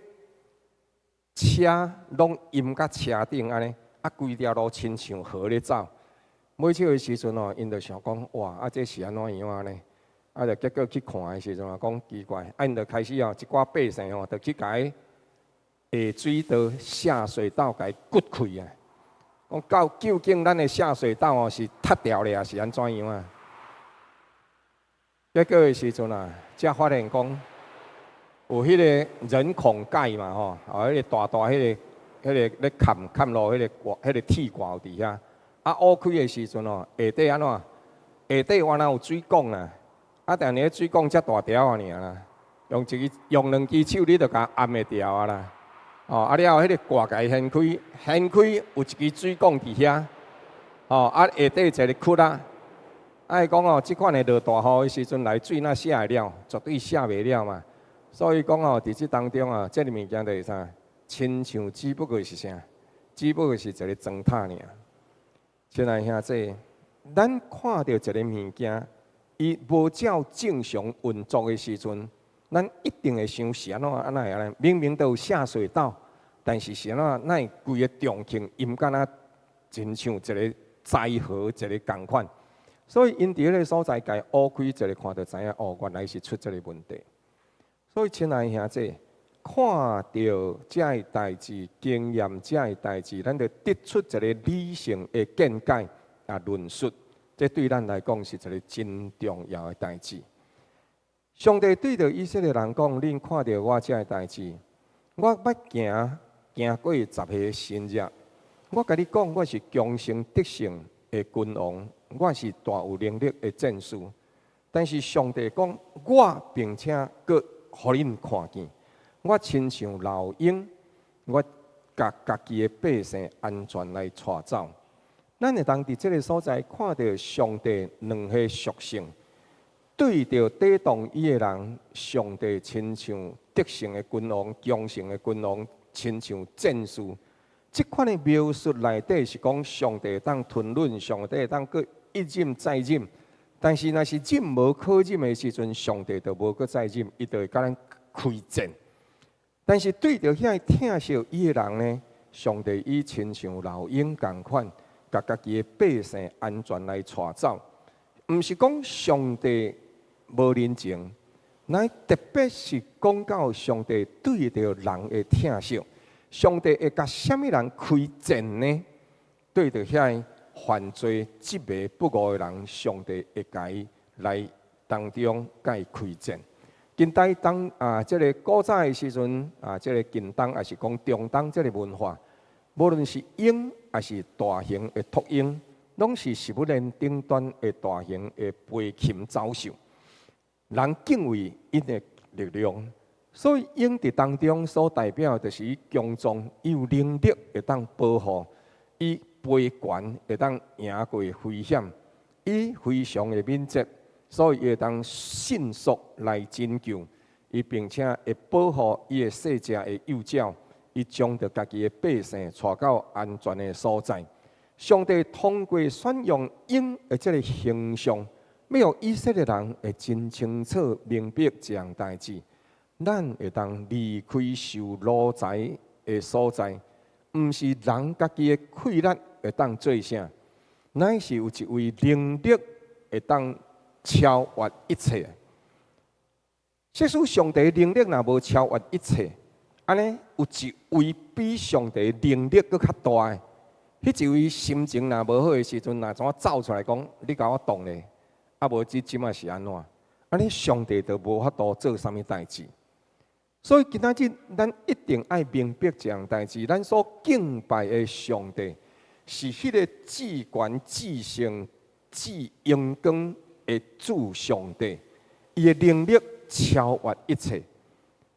[SPEAKER 1] 車攏淹甲車頂按呢，啊，規條路親像河咧走。尾手的時陣哦，𪜶就想講，哇，啊，這是按怎樣按呢？啊，就結果去看的時陣啊，講奇怪，啊，𪜶就開始哦，一寡百姓哦，就去共下水道、下水道共掘開啊。講到究竟咱的下水道哦是塌掉咧，抑是按怎樣啊？結果的時陣啊，才發現講有彼个人孔蓋嘛吼，啊，彼个大大彼个咧崁崁落彼个蓋，彼个鐵蓋佇遐。啊，挖開的時陣哦，下底按怎？下底原來有水管啦，啊，但是彼水管遮大條仔爾啦，用一支用兩支手你就共按會牢啊啦。哦，啊了後，彼个蓋共掀開，掀開有一支水管佇遐，哦，啊下底一个窟仔，啊伊講哦，這款的落大雨的時陣來水若卸會了，絕對卸袂了嘛。所以講哦，佇這當中啊，這个物件就是啥？親像只不過是啥？只不過是一个磚塔爾。親愛兄弟，咱看著一个物件，伊無照正常運作的時陣，咱一定會想是按怎按怎會按呢？明明都有下水道，但是是按怎？哪會規个重慶淹甲若親像一个災禍一个仝款？所以𪜶佇彼个所在共挖開一个看，就知影哦，原來是出這个問題。所以親愛兄弟，看著這个代誌，經驗這个代誌，咱就得出一个理性的見解啊論述，這對咱來講是一个真重要的代誌。上帝對著以色列人講：恁看著我這个代誌，我捌行行過十个新日。我共你講，我是強盛得勝的君王，我是大有能力的戰士。但是上帝講，我並且閣予恁看見，我親像老鷹，我共家己的百姓安全來帶走。咱會當佇這个所在看著上帝兩个屬性。對著抵擋伊的人，上帝親像得勝的君王、強盛的君王，親像戰士。這款的描述內底是講上帝會當吞忍，上帝會當閣一忍再忍。但是若是忍無可忍的時陣，上帝就無閣再忍，伊就會共咱開戰。但是對著遐疼惜伊的人呢，上帝伊親像老鷹仝款，共家己的百姓安全來帶走。毋是講上帝無人情，乃特別是講到上帝對著人的疼惜，上帝會共啥物人開戰呢？對著遐犯罪、執迷不悟的人，上帝會共伊來當中共伊開戰。近代當啊，這个古早的時陣啊，這个近東抑是講中東這个文化，無論是鷹抑是大型的禿鷹，攏是食物鏈頂端的大型的飛禽走獸。人敬畏𪜶的力量，所以鷹佇當中所代表就是伊強壯，伊有能力會當保護，伊飛懸會當贏過危險，伊非常的敏捷，所以伊會當迅速來拯救，伊並且會保護伊的細隻的幼鳥，伊將著家己的百姓帶到安全的所在。上帝通過選用鷹的這个形象，欲予以色列人會真清楚明白這項代誌，咱會當離開受奴才的所在，毋是人家己的氣力會當做啥，乃是有一位能力會當超越一切。即使上帝能力若無超越一切，按呢有一位比上帝能力閣較大的，彼一位心情若無好的時陣，若怎走出來講，你共我擋咧？啊，無這這馬是按怎？按呢上帝就無法度做啥物代誌。所以今仔日咱一定愛明白這項代誌，咱所敬拜的上帝是彼个至懸、至聖、至榮光的主上帝，伊的能力超越一切，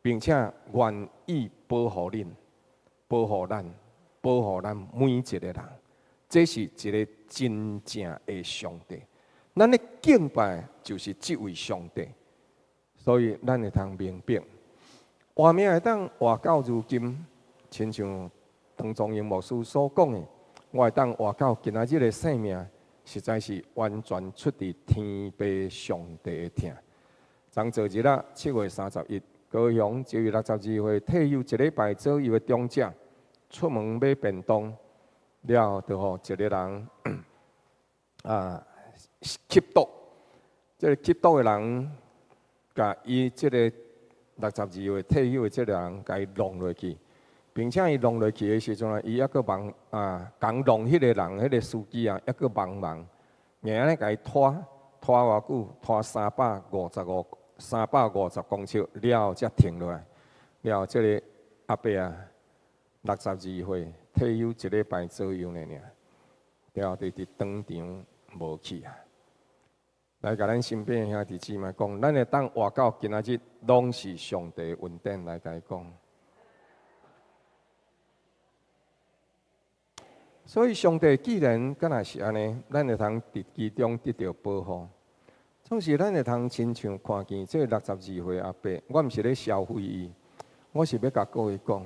[SPEAKER 1] 並且願意保護恁、保護咱、保護咱每一个人。這是一个真正的上帝。咱的敬拜就是這位上帝，所以咱會通明白，活命會當活到如今，親像唐宗榮牧師所講的，我會當活到今仔日的生命，實在是完全出自天父上帝的疼。昨昨日啊，7月31，高雄一位62歲退休一禮拜左右的長者，出門買便當，了後就予一个人吸毒。這个吸毒的人，共伊這个62歲退休的這个人，共伊弄落去，並且伊弄落去的時陣啊，伊猶閣茫啊，共弄彼個人，彼個司機啊，猶閣茫茫，硬按呢共伊拖拖偌久，拖355、350公尺了後才停落來。了後這个阿伯啊，62歲退休一禮拜左右爾爾，了後就佇當場無去啊。來，共咱身邊兄弟姊妹講，咱會當活到今仔日，攏是上帝恩典。來，共伊講。所以上帝既然敢若是按呢，咱會通佇其中得著保護。總是咱會通親像看見這62歲阿伯，我毋是咧消費伊，我是欲共各位講，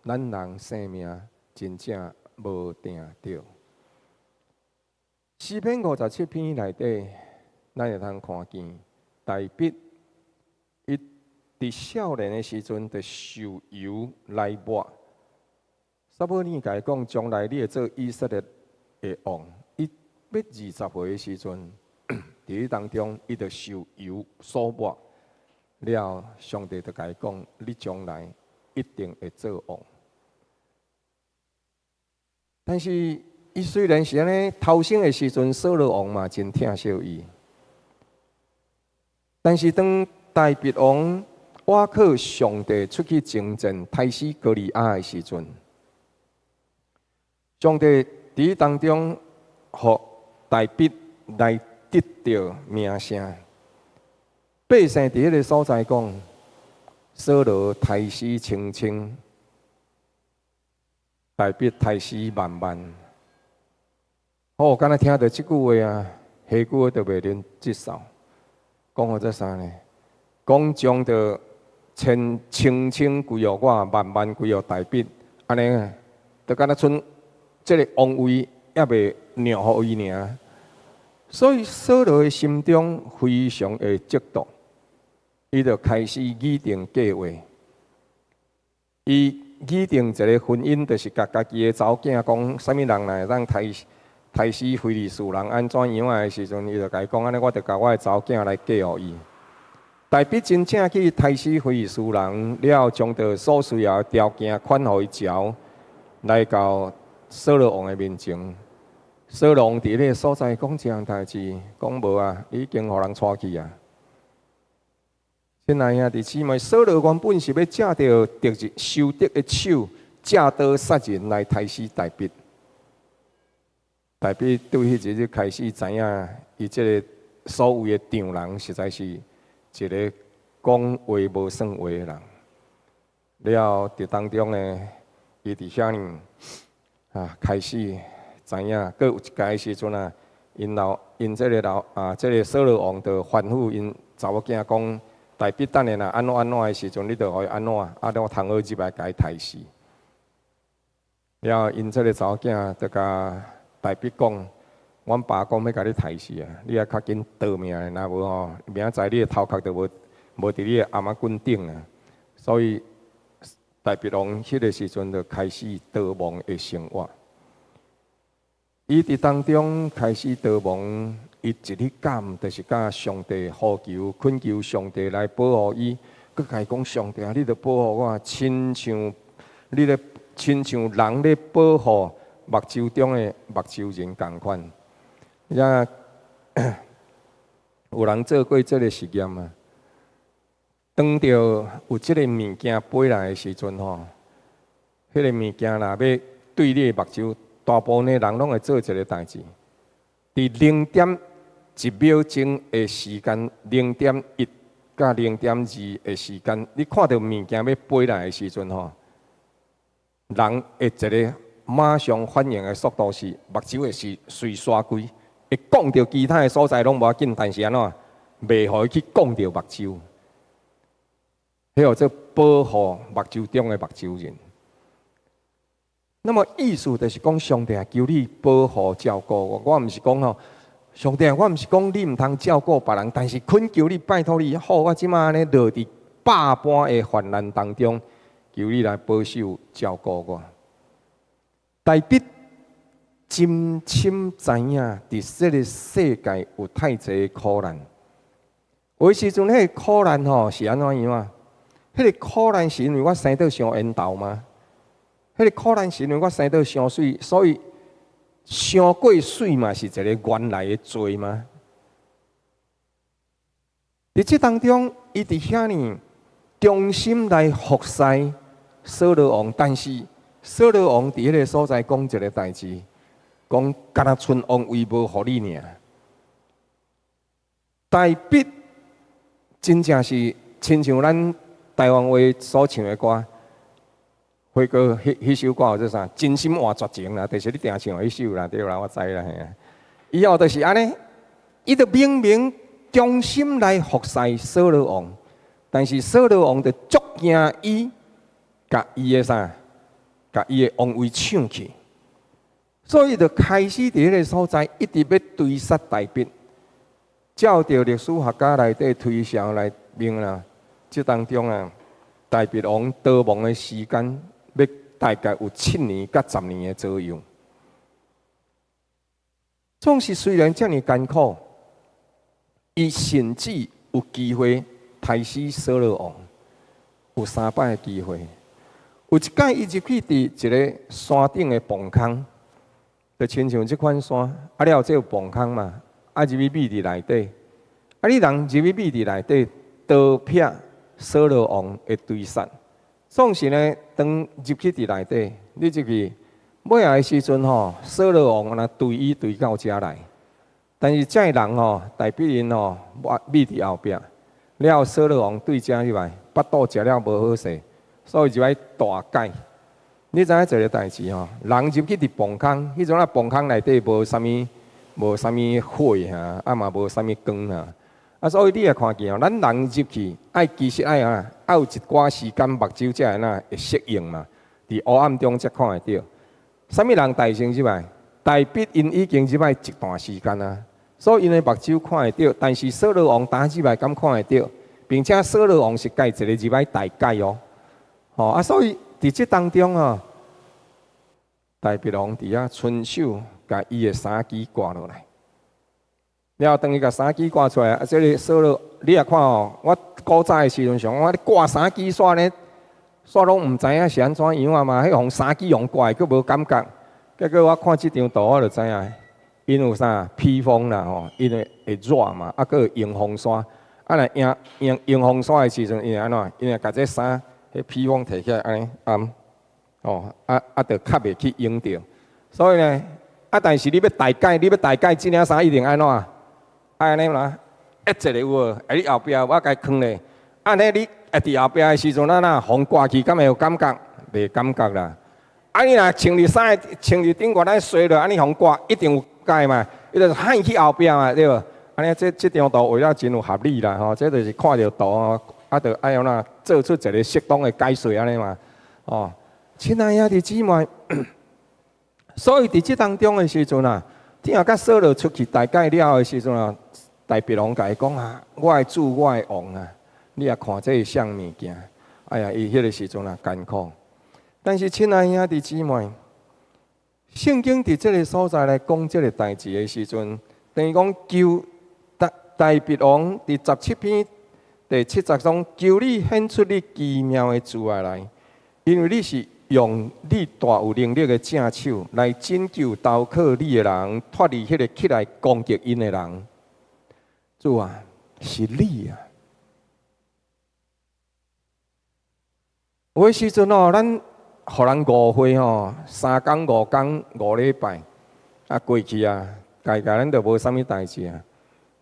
[SPEAKER 1] 咱人生命真正無定著。詩篇57篇內底，咱會通看見大衛伊佇少年的時陣就受油來抹。撒母耳共伊講，將來你會做以色列的王。伊欲20歲的時陣，佇彼當中，伊就受油所抹了，上帝就共伊講：你將來一定會做王。但是，伊雖然是按呢，頭先的時陣，掃羅王嘛真疼惜伊。但是當大衛王倚靠上帝出去征戰，刣死歌利亞的時陣，上帝佇當中，予大衛來得著名聲。百姓佇彼个所在講，掃羅刣死千千，大衛刣死萬萬。哦，敢若聽著這句話啊，下句話就袂能接受。講予做啥呢？講將著千千千歸予我，萬萬歸予大衛，按呢，就敢若賰這个王位猶未讓予伊爾。所以掃羅的心中非常的嫉妒，伊就開始擬定計劃。伊擬定一个婚姻，就是共家己的查某囝講，啥物人來會當刣死非利士人按怎樣的時陣，伊就共伊講，按呢我就共我的查某囝來嫁予伊。大衛真正去刣死非利士人了後，將著所需要的條件款予伊食，來到掃羅王的面前。掃羅王佇彼个所在講這項代誌，講無啊，你已經予人帶去啊。親愛兄弟姊妹，掃羅原本是欲藉著敵人仇敵的手，借刀殺人來刣死大衛。大衛對彼一日開始知影，伊這个所謂的丈人，實在是一个講話無算話的人。了後佇當中呢，伊佇遐呢開始知影，閣有一擺時陣啊，𪜶老𪜶這个老啊，這个掃羅王就吩咐𪜶查某囝講，大衛等下若按怎按怎的時陣，你就予伊按怎，啊，我通好入來共伊刣死。了後𪜶這个查某囝就共大衛講，阮爸講欲共你刣死啊，你愛較緊逃命，若無吼，明仔載你的頭殼就無無佇你的頷仔骨頂啊。所以大衛王彼个時陣就開始逃亡的生活。伊佇當中開始逃亡，伊一日感就是佮上帝呼求、懇求上帝來保護伊。閣共伊講上帝啊，你著保護我，親像你咧親像人咧保護目睭中的目睭仁仝款。也有人做過這个實驗啊？當著有這个物件飛來的時陣吼，彼个物件若欲對你的目睭，大部分的人攏會做一个代誌。佇0.1秒鐘的時間，0.1到0.2的時間，你看著物件欲飛來的時陣吼，人會一个馬上反應的速度是目睭會是隨紲開，會摃著其他的所在攏無要緊，但是按怎袂予伊去摃著目睭，彼號做保護目睭中的目睭仁。那麼意思就是講，上帝啊，求你保護照顧我。我毋是講吼，上帝啊，我毋是講你毋通照顧別人，但是懇求你，拜託你，好，我這馬按呢落佇百般的患難當中，求你來保守照顧我。大衛真深知影，佇這个世界有太濟苦難。有的時陣，彼个苦難吼是按怎樣啊？彼个苦難是因為我生得傷緣投嗎？彼个苦難是因為我生得傷媠，所以傷過媠嘛是一个原來的罪嗎？佇這當中，伊佇遐爾忠心來服侍掃羅王，但是掃羅王佇彼个所在講一个代誌，講敢若賰王位無予你爾。大衛真正是親像咱台灣話所唱的歌，輝哥，彼彼首歌叫做啥？真心換絕情啦，就是你定唱的彼首啦，對啦，我知啦，嘿啊。伊哦就是按呢，伊就明明忠心來服侍掃羅王，但是掃羅王就足驚伊，共伊的啥，共伊的王位搶去，所以就開始佇彼个所在一直欲追殺大衛。照著歷史學家內底推想來明啦，這當中啊，大衛王逃亡的時間，欲大概有7年佮10年的左右。總是雖然遮爾艱苦，伊甚至有機會刣死掃羅王，有三擺的機會。有一擺伊入去佇一个山頂的墓空，就親像這款山，啊了這有墓空嘛，啊入去覕佇內底，啊你人入去覕佇內底，逃避掃羅王的追殺。總是呢，當入去佇內底，你入去尾仔的時陣吼，掃羅王若追伊追到遮來，但是這个人吼，大衛𪜶吼，覕佇後壁，了掃羅王對遮入來，腹肚食了無好勢，所以就愛大解。你知影一个代誌吼？人入去佇墓空，彼陣啊墓空內底無啥物，無啥物火哈，啊嘛無啥物光啊，啊所以你也看見哦，咱人入去愛其實愛啊，愛有一寡時間目睭才會哪會適應嘛。佇黑暗中才看會著。啥物人大先入來？大衛𪜶已經入來一段時間啊，所以𪜶的目睭看會著。但是掃羅王當入來敢看會著，並且掃羅王是共一个入來大解哦，吼啊，所以佇這當中啊，大衛王佇遐伸手共伊的衫枝割落來，了後當伊共衫枝割出來，啊，這个掃羅，你也看哦，我古早的時陣想，我咧割衫枝煞呢，煞攏毋知影是按怎樣啊嘛，彼予衫枝予割閣無感覺，結果我看這張圖我就知影，𪜶有啥披風啦吼，因為會熱嘛，啊閣有迎風衫，啊若迎迎迎風衫的時陣，𪜶會按怎？𪜶會共這衫彼披風提起來按呢按，哦，啊啊，就較袂去淹著。所以呢，啊，但是你欲大解，你欲大解這領衫一定按怎？愛按呢啦，一一个有無？啊，你後壁我共囥咧，按呢你會佇後壁的時陣，咱若予割去，敢會有感覺？袂感覺啦。啊，你若穿佇衫，穿佇頂懸，咱綏落，按呢予割，一定有解嘛。伊就喊去後壁嘛，對無？按呢，這這張圖畫了真有合理啦，吼！這就是看著圖哦，啊，就愛按怎做出一个適當的解說按呢嘛，哦。親愛兄弟姊妹，所以佇這當中的時陣啊，聽共掃羅出去大解了的時陣啊，大衛王共伊講啊，我的主，我的王啊，你也看這是啥物件？哎呀，伊彼个時陣啊艱苦。但是親愛兄弟姊妹，聖經佇這个所在來講這个代誌的時陣，等於講求大大衛王佇17篇第7節中，求你顯出你奇妙的慈愛來，因為你是用你大有能力的正手來拯救投靠你的人，脫離彼个起來攻擊𪜶的人。主啊，是你啊！有的時陣哦，咱予人誤會吼，3工5工5禮拜啊過去啊，家家咱就無啥物代誌啊。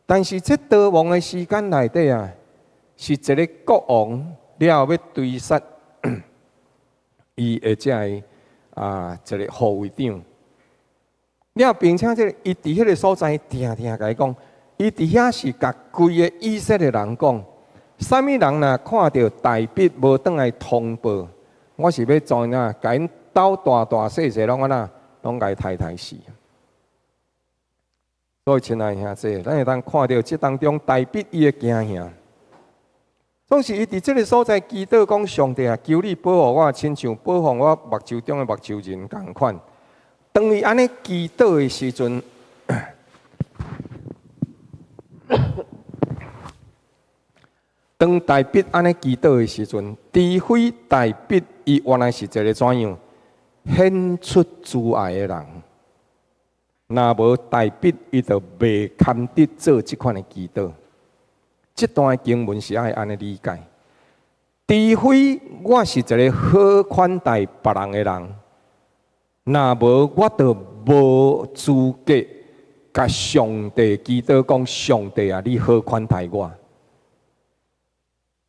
[SPEAKER 1] 但是這逃亡的時間內底啊，是一个國王了後欲追殺伊的這个啊一个護衛長。了，並且這个伊佇彼个所在定定共伊講，伊佇遐是共規个以色列人講，啥物人若看著大衛無轉來通報，我是欲怎樣共𪜶 兜大大細細攏按怎，攏共伊刣刣死。所以，親愛兄弟，咱會當看著這當中大衛伊的經驗。總是伊佇這个所在祈禱講：上帝啊，求你保護我，親像保護我目睭中的目睭仁仝款。當伊按呢祈禱的時陣，當大衛按呢祈禱的時陣，除非大衛伊原來是一个怎樣顯出慈愛的人，若無大衛伊就袂堪得做這款的祈禱。這段經文是愛按呢理解。除非我是一个好款待別人的人，若無我就無資格共上帝祈禱講：上帝啊，你好款待我。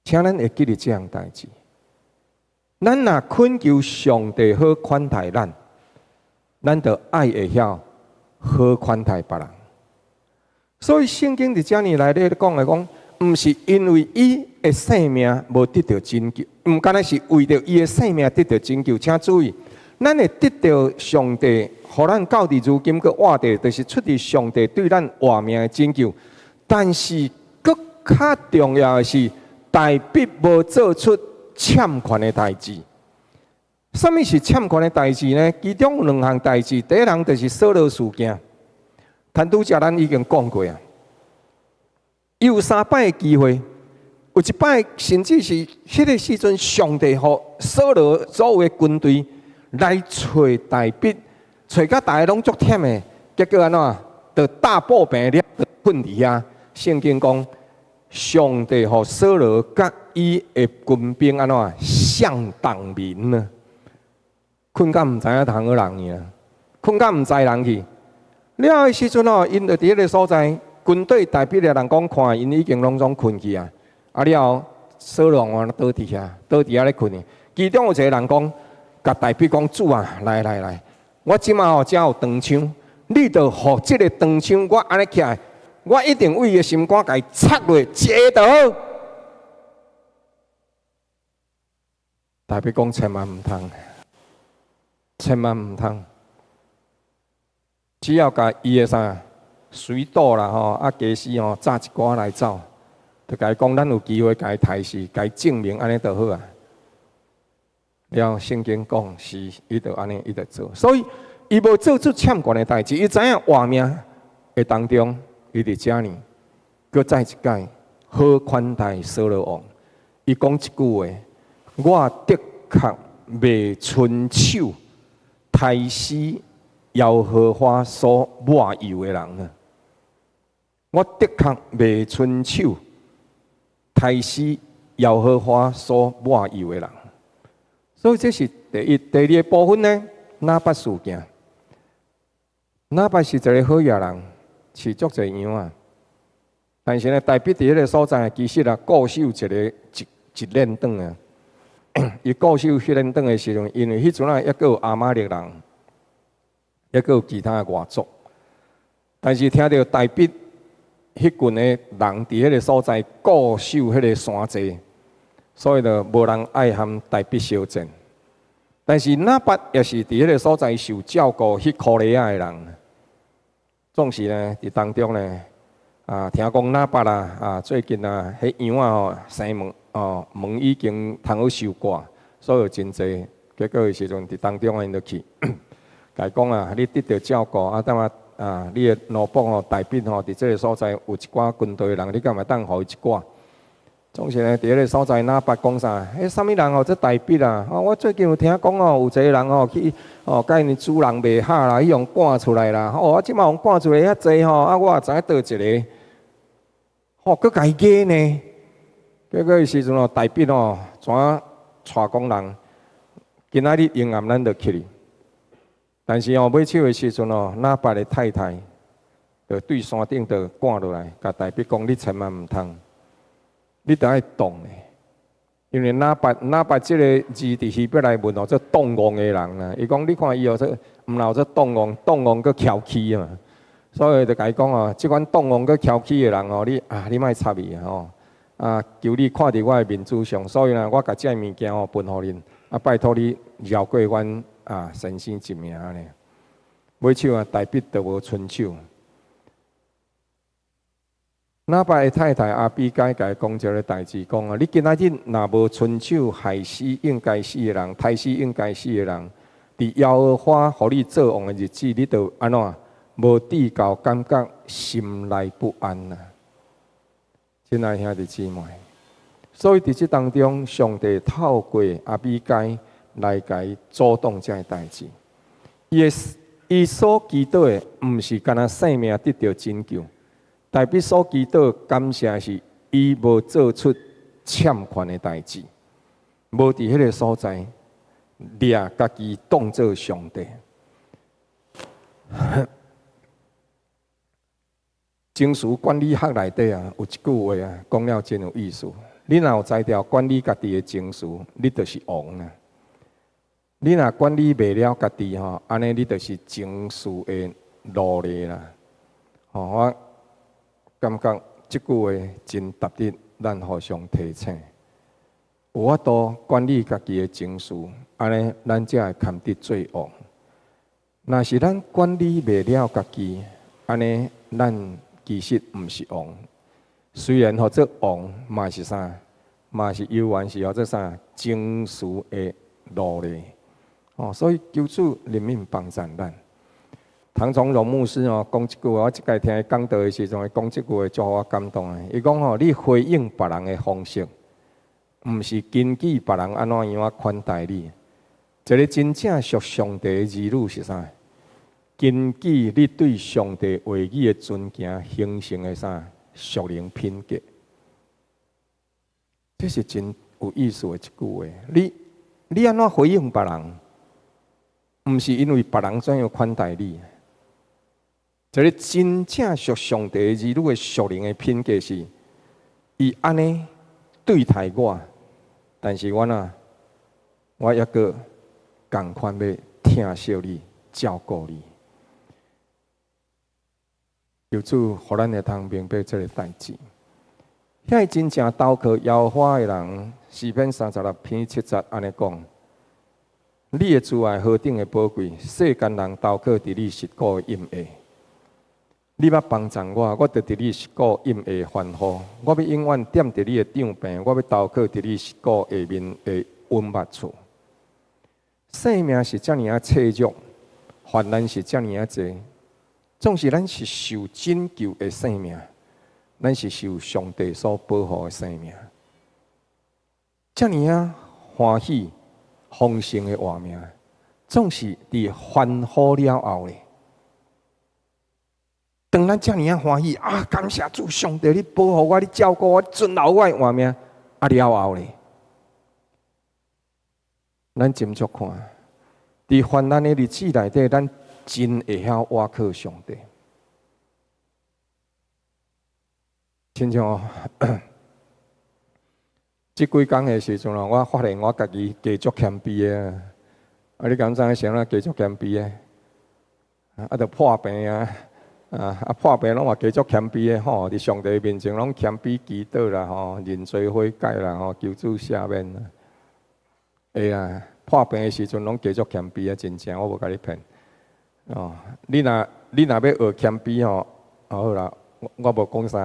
[SPEAKER 1] 請咱會記得這項代誌。咱若懇求上帝好款待咱，咱就愛會曉好款待別人。所以聖經佇遮爾內咧講來講，毋是因為伊的性命無得著拯救，毋干焦是為著伊的性命得著拯救。請注意，咱會得著上帝，予咱到佇如今閣活著，就是出自上帝對咱活命的拯救。但是，閣較重要的是，大衛無做出攕權的代誌。啥物是攕權的代誌呢？其中有兩項代誌，第一項就是掃羅事件。陳拄才咱已經講過啊。伊有三擺的機會，有一擺甚至是彼个時陣，上帝予掃羅所有的軍隊來揣大衛，揣甲逐个攏足忝的，結果按怎？就大步病了，就睏佇遐。聖經講，上帝予掃羅佮伊的軍兵按怎雙動眠呢？睏甲毋知影通好人去啊，睏甲毋知人去。了的時陣哦，𪜶就佇彼个所在。軍隊大衛的人講，看𪜶已經攏總睏去啊！啊了後，掃羅王倒佇遐，倒佇遐咧睏去。其中有一个人講，共大衛講：主啊，來來來，我這馬吼遮有長槍，你著予這个長槍，我按呢起來，我一定為伊的心肝共伊插落，一下就好。大衛講：千萬毋通，千萬毋通，只要共伊的啥？隨倒啦吼，啊，家私吼，紮一寡來走，就共伊講，咱有機會共伊刣死，共伊證明按呢就好啊。了，聖經講是，伊就按呢，伊就做，所以伊無做出攕權的代誌，伊知影活命的當中，伊佇遮爾，閣再一擺好款待掃羅王。伊講一句話：我的確袂伸手刣死耶和華所抹油的人啊！我的確袂伸手刣死耶和華所抹油的人，所以這是第一、第二個部分呢。拿八事件，拿八是一个好野人，飼足濟羊仔。但是呢，大衛佇彼个所在，其實啊，固守一个一一鏈轉啊。伊固守彼鏈轉的時陣，因為彼陣啊，抑閣有亞瑪力人，抑閣有其他的外族。但是聽著大衛彼群的人佇彼个所在固守彼个山寨，所以就無人愛和大衛相戰。但是拿八也是佇彼个所在受照顧彼箍犁仔的人，總是呢，佇當中呢，啊，聽講拿八啊，啊，最近啊，彼羊仔吼生毛哦，毛已經通好收割，所以真濟。結果的時陣佇當中𪜶就去，共伊講啊，你得著照顧啊，等下啊，你的奴僕吼大衛吼，佇這个所在有一寡軍隊的人，你敢會當予伊一寡？總是呢，佇彼个所在，拿八講啥？彼啥物人哦？這大衛啊！哦，我最近有聽講哦，有一个人哦去哦，共𪜶主人袂合啦，去予趕出來啦。哦，我這馬予趕出來遐濟吼，啊，我也知影佗一个，吼，閣共伊惹呢。結果彼時陣哦，大衛哦，怎帶講人？今仔日昏暗，咱就去哩。但是哦，尾手的時陣哦，拿八的太太就對山頂就趕落來，共大衛講：你千萬毋通。你著愛擋的，因為拿八拿八這个字佇希伯來文哦，做擋戇的人啦。伊講你看伊哦，做毋若做擋戇，擋戇閣蹺氣嘛。所以就共伊講哦，這款擋戇閣蹺氣的人哦，你啊，你莫插伊吼。啊，求你看佇我的面子上，所以呢，我共這个物件哦分予恁，啊，拜託你饒過阮啊先生一名呢。尾手啊，大衛就無伸手。拿八的太太亞比該共伊講一个代誌，講啊，你今仔日若無伸手害死應該死的人，刣死應該死的人，佇耶和華予你做王的日子，你就按怎無至到感覺心內不安啊！親愛兄弟姊妹，所以佇這當中，上帝透過亞比該來共伊阻擋這个代誌。伊所祈禱的，毋是干焦性命得著拯救。大衛所祈禱感謝是，伊無做出攕權的代誌，無佇彼个所在掠家己當做上帝。情緒管理學內底啊，有一句話啊，講了真有意思。你若有才調管理家己的情緒，你就是王啊！你若管理袂了家己吼，按呢你就是情緒的奴隸啦。吼，我感覺這句話真值得咱互相提醒。有法度管理家己的情緒，按呢咱才會堪得做王。若是咱管理袂了家己，按呢咱其實毋是王。雖然號做王，嘛是啥？嘛是猶原是號做啥？情緒的奴隸。哦，所以求主憐憫幫助咱。唐崇榮牧師哦，講這句話，我這擺聽伊講道的時陣，伊講這句話足予我感動的。伊講吼，你回應別人的方式，毋是根據別人按怎樣仔款待你。一个真正屬上帝的兒女是啥？根據你對上帝話語的尊敬形成的啥屬靈品格。這是真有意思的一句話。你按怎回應別人，毋是因為別人怎樣款待你。一个真正屬上帝的兒女的屬靈的品格是，伊按呢對待我，但是我若我猶閣仝款欲疼惜你、照顧你。求主，予咱會通明白這个代誌。遐真正投靠耶和華的人，詩篇36篇7節按呢講：你的慈愛何等的寶貴，世間人投靠佇你實固的蔭下。你捌幫助我，我就佇你實固蔭下歡呼。我欲永遠踮佇你的帳棚，我欲投靠佇你實固下面的隱密處。生命是遮爾仔脆弱，患難是遮爾仔濟，總是咱是受拯救的生命，咱是受上帝所保護的生命。遮爾仔歡喜豐盛的活命，總是佇煩苦了後咧。當咱遮爾仔歡喜啊！感謝主，上帝，你保護我，你照顧我，存留我的活命啊！了後咧，咱斟酌看，佇患難的日子內底，咱真會曉倚靠上帝。親像這幾工的時陣咯，我發現我家己加足謙卑的。啊，你敢知影啥物加足謙卑的？啊，就破病啊！啊，破病攏嘛加足謙卑的吼，佇上帝面前攏謙卑祈禱啦吼，認罪悔改啦吼，求主赦免啦。會啊，破病的時陣攏加足謙卑啊，真正我無共你騙。哦，你若欲學謙卑吼，好啦，我無講啥，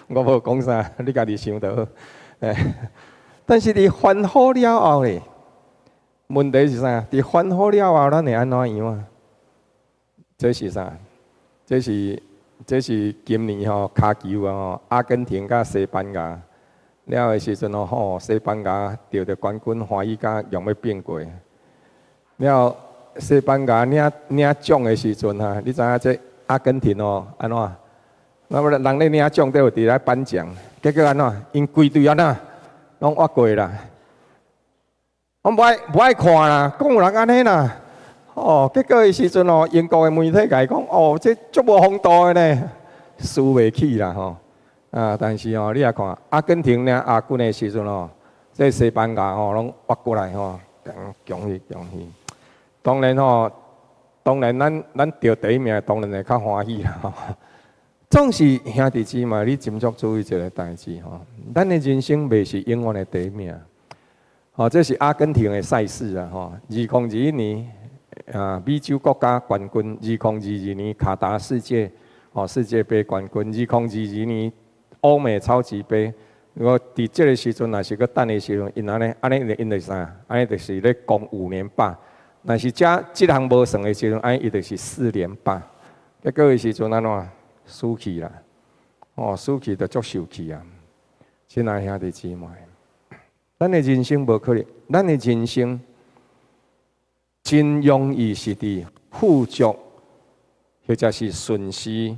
[SPEAKER 1] 我無講啥，你家己想就好。但是佇煩苦了後咧，問題是啥？佇煩苦了後，咱會按怎樣啊？這是啥？這是今年吼跤球啊吼，阿根廷佮西班牙了的時陣吼，西班牙得著冠軍，歡喜甲用欲變過。了西班牙領獎的時陣啊，你知影這阿根廷哦按怎？那麼人咧領獎都有佇咧頒獎，結果按怎？𪜶規隊按怎？攏越過啦！我無愛看啦，講有人按呢啦。哦，結果彼時陣哦，英國的媒體共伊講，哦，這足無風度的呢，輸袂起啦吼。啊，但是哦，你也看阿根廷領亞軍的時陣哦，這西班牙吼攏越過來吼，恭喜恭喜。當然吼，當然咱得第一名，當然會較歡喜啦吼。總是兄弟姊妹，你斟酌注意一个代誌吼，咱的人生袂是永遠的第一名。吼，這是阿根廷的賽事啊！吼，2021年啊，美洲國家冠軍；2022年卡達世界哦世界盃冠軍；2022年歐美超級盃。如果佇這个時陣，若是閣等的時陣，𪜶按呢，按呢𪜶就啥？按呢就是咧攻五連霸。若是這這項無算的時陣，按呢伊就是四連霸。結果彼時陣按怎輸去啦？哦，輸去就足受氣啊！親愛兄弟姊妹，咱的人生無可能，咱的人生真容易是佇富足，或者是順時，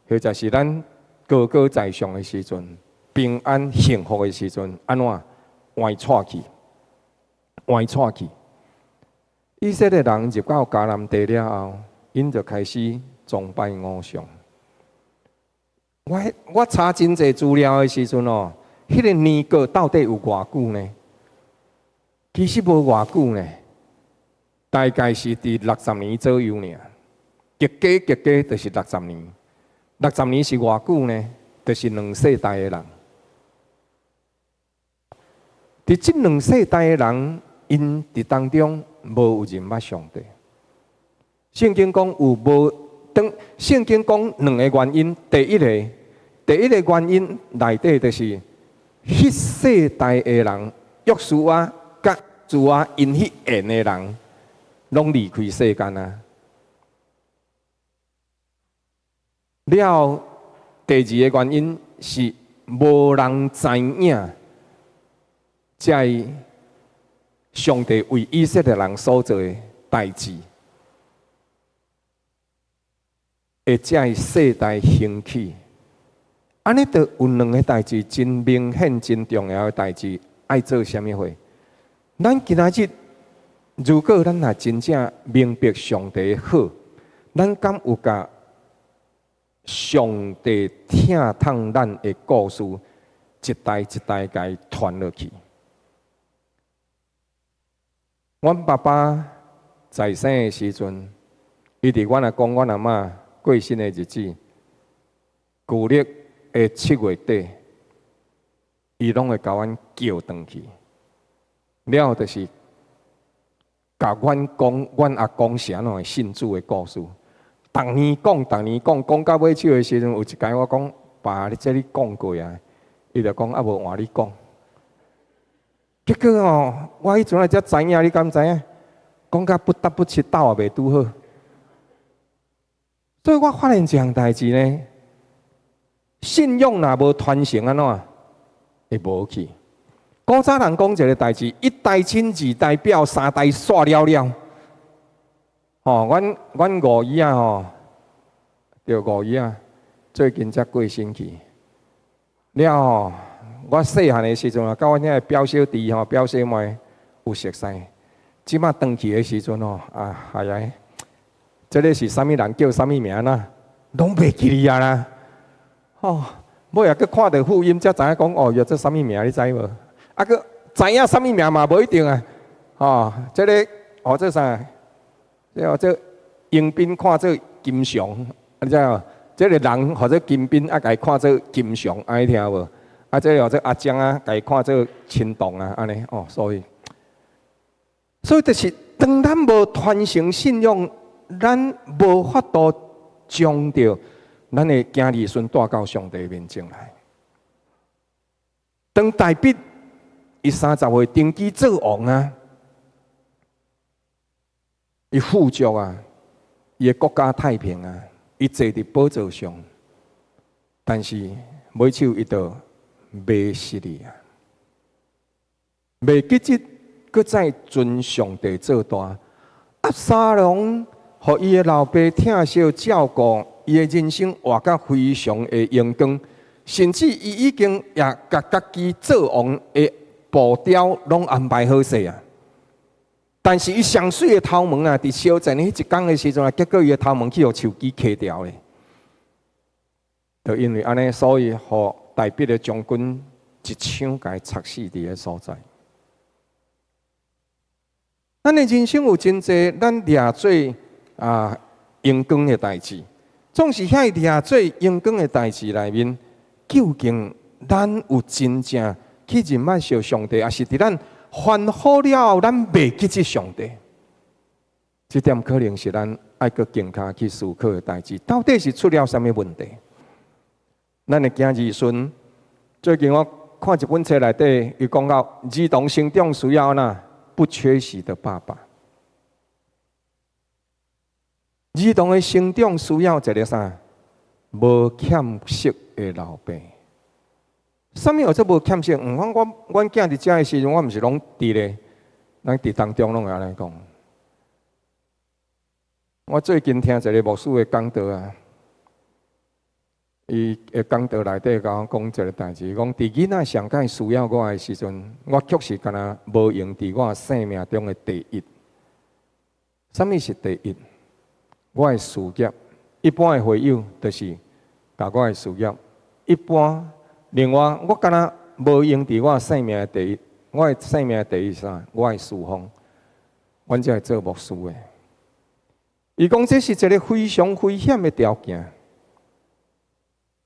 [SPEAKER 1] 或者是咱高高在上的時陣，平安幸福的時陣，按怎歪掣去？歪掣去！以色列人入到迦南地了後，𪜶就開始崇拜偶像。我查真濟資料的時陣哦，彼個年過到底有偌久呢？其實無偌久呢，大概是佇六十年左右爾。極加極加就是六十年。六十年是偌久呢？就是兩世代的人。佇這兩世代的人，𪜶佇當中無有認捌上帝。聖經講有無？當聖經講兩个原因，第一个原因內底就是，彼世代的人，約書亞佮書亞𪜶彼緣的人，攏離開世間啊。了後，第二个原因是無人知影，這上帝為以色列人所做的代誌，會這世代興起。按呢，就有兩个代誌真明顯、真重要的代誌，愛做啥物貨？咱今仔日，如果咱若真正明白上帝的好，咱敢有共上帝疼痛咱的故事，一代一代共伊傳落去？阮爸爸在生的時陣，伊佇阮阿公、阮阿嬤過身的日子，舊曆的7月底，伊攏會共阮叫轉去，了後就是共阮講，阮阿公是按怎信主的故事。逐年講，逐年講，講到尾手的時陣，有一擺我講，爸，你這你講過啊？伊就講啊，無換你講。結果哦，我彼陣才知影，你敢知影？講甲不得不七鬥也袂拄好。所以我發現一項代誌呢，信仰若無傳承按怎會無去？古早人講一个代誌，一代親，二代表，三代煞了了。吼，阮五姨仔吼，對五姨仔，最近才過身去。了後，我細漢的時陣啊，佮阮遐个表小弟吼、表小妹有熟似。這馬轉去的時陣吼，啊，哎呀，這个是啥物人叫啥物名啦？攏袂記得啊啦！吼，尾仔閣看著語音才知影講哦，伊這啥物名你知無？啊，閣知影啥物名嘛無一定啊！吼，這个哦，這啥？這哦，這迎賓看做金祥，你知無？這个人號做金賓，啊，共伊看做金祥，按呢聽無？啊，這个號做阿江啊，共伊看做青銅啊，按呢哦，所以就是當咱無傳承信仰，咱無法度將著咱的子兒孫帶到上帝面前來。當大衛伊30歲登基做王啊，伊富足啊，伊的國家太平啊，伊坐佇寶座上，但是尾手伊就迷失去啊，袂記得閣再尊上帝做大。押沙龍予伊的老爸疼惜照顧，伊的人生活甲非常的榮光，甚至伊已經也共家己做王的步調攏安排好勢啊。但是伊上媠的頭毛啊，佇相戰彼一工的時陣啊，結果伊的頭毛去予樹枝磕掉咧。就因為按呢，所以予大衛的將軍一槍共伊插死佇个所在。咱的人生有真濟咱掠做啊榮光的代誌，總是遐掠做榮光的代誌內面，究竟咱有真正去認捌著上帝，抑是佇咱烦好了后，咱袂记得上帝。這點可能是咱愛閣更加去思考的代誌。到底是出了啥物問題？咱的囝兒孫最近我看一本冊內底，伊講到兒童成長需要哪不缺席的爸爸。兒童的成長需要一個啥？無欠席的老爸。啥物叫做無欠席？毋阮我阮囝佇遮的時陣，我毋是攏佇咧，咱佇當中攏會按呢講。我最近聽一個牧師的講道啊，伊的講道內底共我講一個代誌，講佇囡仔上蓋需要我的時陣，我確實敢若無閒佇我生命中的第一。啥物是第一？我的事業，一般的會友就是共我的事業。一般另外，我敢若無閒佇我生命的第一，我的生命的第一是啥？我的侍奉，阮這個做牧師的。伊講這是一個非常危險的條件，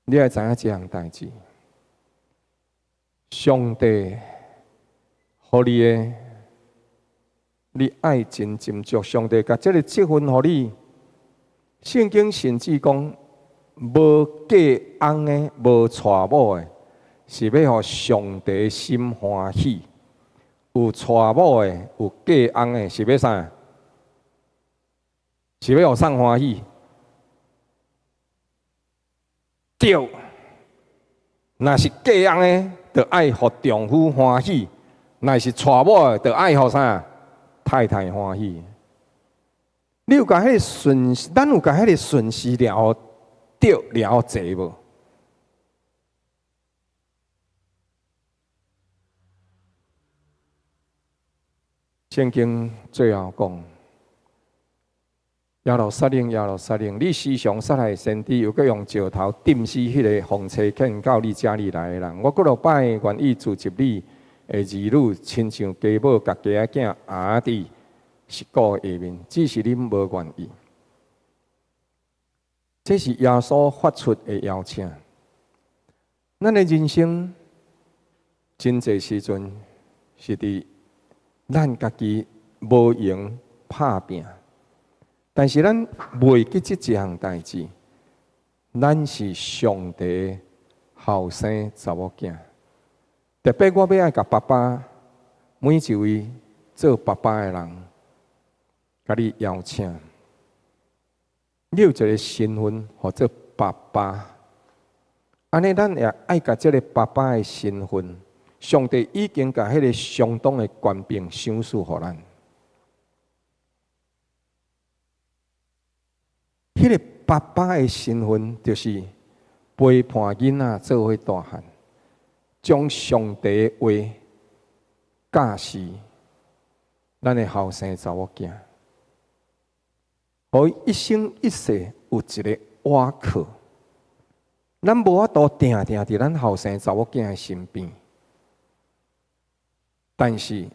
[SPEAKER 1] 你愛知影這項代誌。上帝予你的，你愛真斟酌。上帝共這個職分予你，聖經甚至講，無嫁翁的、無娶某的，是欲予上帝心歡喜；有娶某的、有嫁翁的，是欲啥？是欲予啥歡喜？對，若是嫁翁的，就愛予丈夫歡喜；若是娶某的，就愛予啥？太太歡喜。你有共彼個順，咱有共彼個順序了對了濟無？聖經最後講。耶路撒冷，耶路撒冷，你時常殺害先知，又閣用石頭釘死彼个奉差遣到你遮裡來的人。我幾落擺願意聚集你的兒女，親像雞母共雞仔囝壓佇翼鼓下面，只是恁無願意。這是耶穌發出的邀請。咱的人生真濟時陣是佇咱家己無閒拍拚。但是咱袂記這一項代誌，咱是上帝後生查某囝。特別我欲愛共爸爸，每一位做爸爸的人，共你邀請，你有一個身份，號做爸爸。按呢，咱也愛共這个爸爸的身份，上帝已經共彼个相當的權柄賞賜予咱。彼个爸爸的身份，就是陪伴囡仔做伙大漢，將上帝的話教示咱的後生查某囝，予伊一生一世有一個倚靠。咱無法度定定佇咱後生查某囝的身邊，但是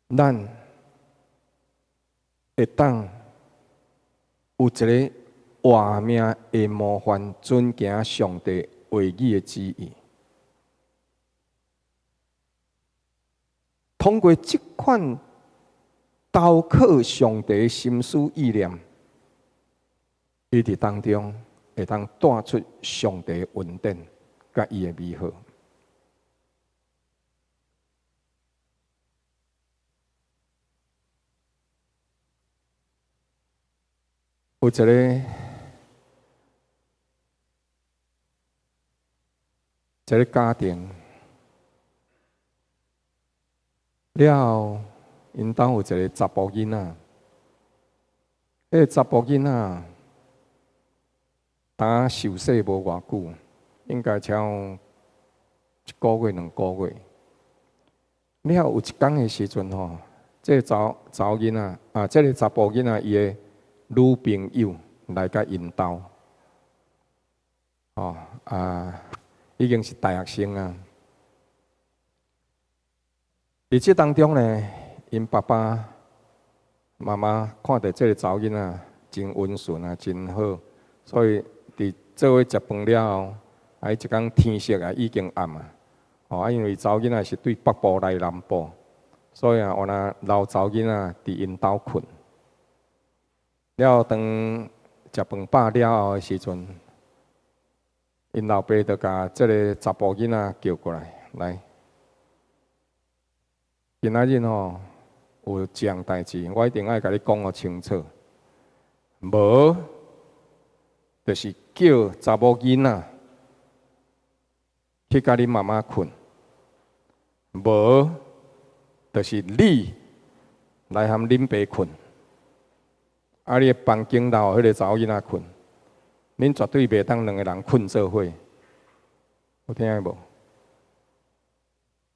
[SPEAKER 1] 咱會當有一个活命的模範，遵行上帝話語的旨意。通過這款投靠上帝心思意念，伊佇當中會當帶出上帝的恩典佮伊的美好。有一个一个家庭，了後，𪜶兜有一个查埔囡仔，彼个查埔囡仔，呾受洗無偌久，應該才一个月、兩个月。了後有一工的時陣吼，這个查查某囡仔啊，這个查埔囡仔伊的女朋友來共𪜶兜，哦啊，已經是大學生啊。佇這當中呢，𪜶爸爸媽媽看著這个查某囡仔真溫順啊，真好，所以佇做伙食飯了後，啊，彼一工天色啊已經暗啊，吼啊，因為查某囡仔是對北部來南部，所以啊，原來留查某囡仔佇𪜶兜睏。了後當食飯飽了後的時陣，𪜶老爸就共這个查埔囡仔叫過來，來，今仔日吼有一項代誌，我一定愛共你講予清楚。無，就是叫查某囡仔去佮你媽媽睏；無，就是你來和恁爸睏。啊！你的房間留彼个查某囡仔睏，恁絕對袂當兩个人睏做伙，有聽無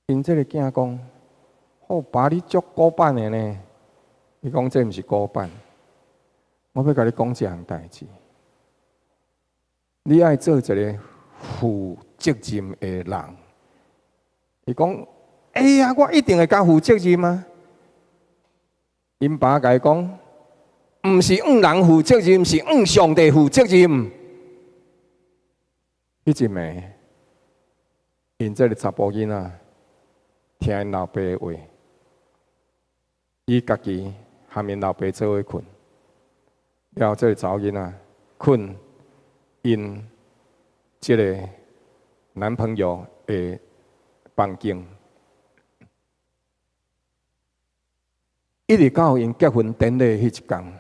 [SPEAKER 1] ？𪜶這个囝講：哦，爸你足古板的呢。伊講這毋是古板，我欲共你講一項代誌。你愛做一个負責任的人。伊講：哎呀，我一定會較負責任啊！𪜶爸共伊講：毋是向人負責任，是向上帝負責任。彼一暝，𪜶這个查埔囡仔聽𪜶老爸的話，伊家己和𪜶老爸做伙睏，了後這个查某囡仔睏𪜶這个男朋友的房間，一直到𪜶結婚典禮彼一工，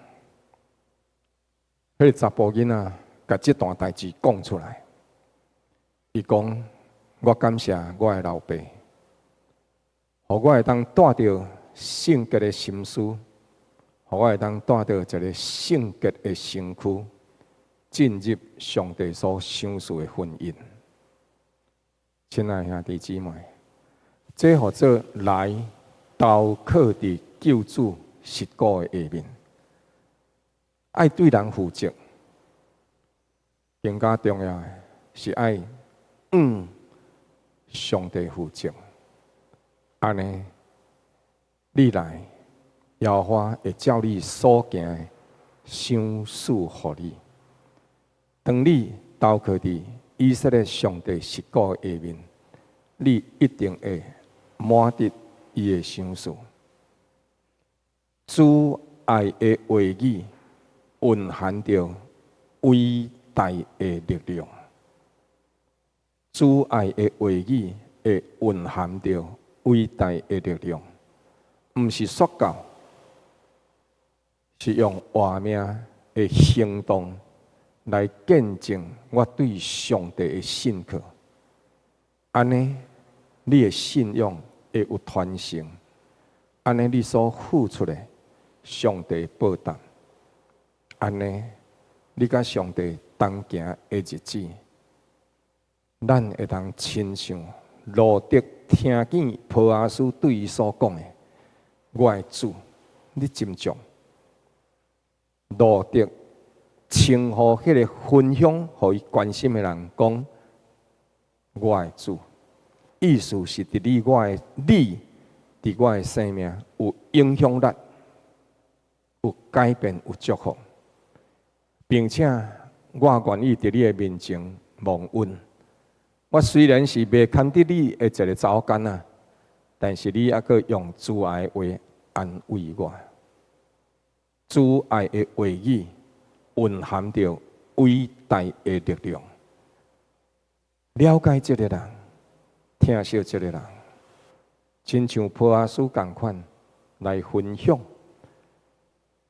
[SPEAKER 1] 彼个查埔囡仔共這段代誌講出來。伊講：我感謝我的老爸，予我會當帶著聖潔的心思，予我會當帶著一个聖潔的身軀，進入上帝所賞賜的婚姻。親愛兄弟姊妹，這號做來投靠佇救主實骨的下面，愛對人負責，更加重要的是愛向上帝負責。按呢，你來，耶和華會照你所行的賞賜予你。當你投靠佇以色列上帝實骨的下面，你一定會滿得伊的賞賜。主愛的話語蘊含著偉大的力量。主愛的話語會蘊含著偉大的力量，毋是說教，是用活命的行動來見證我對上帝的信靠。按呢，你的信仰會有傳承。按呢，你所付出的，上帝報答。按呢，你佮上帝同行的日子，咱會當親像路得聽見波阿斯對伊所講的：我的主，你斟酌。路得稱呼彼个分享予伊關心的人講：我的主，意思是佇你我的你，佇我的生命有影響力，有改變，有祝福，並且我願意佇你的面前蒙恩。我雖然是袂堪得你的一个查某囡仔，但是你猶閣用慈愛的話安慰我。慈愛的話語蘊含著偉大的力量。了解這个人，疼惜這个人，親像波阿斯仝款來分享，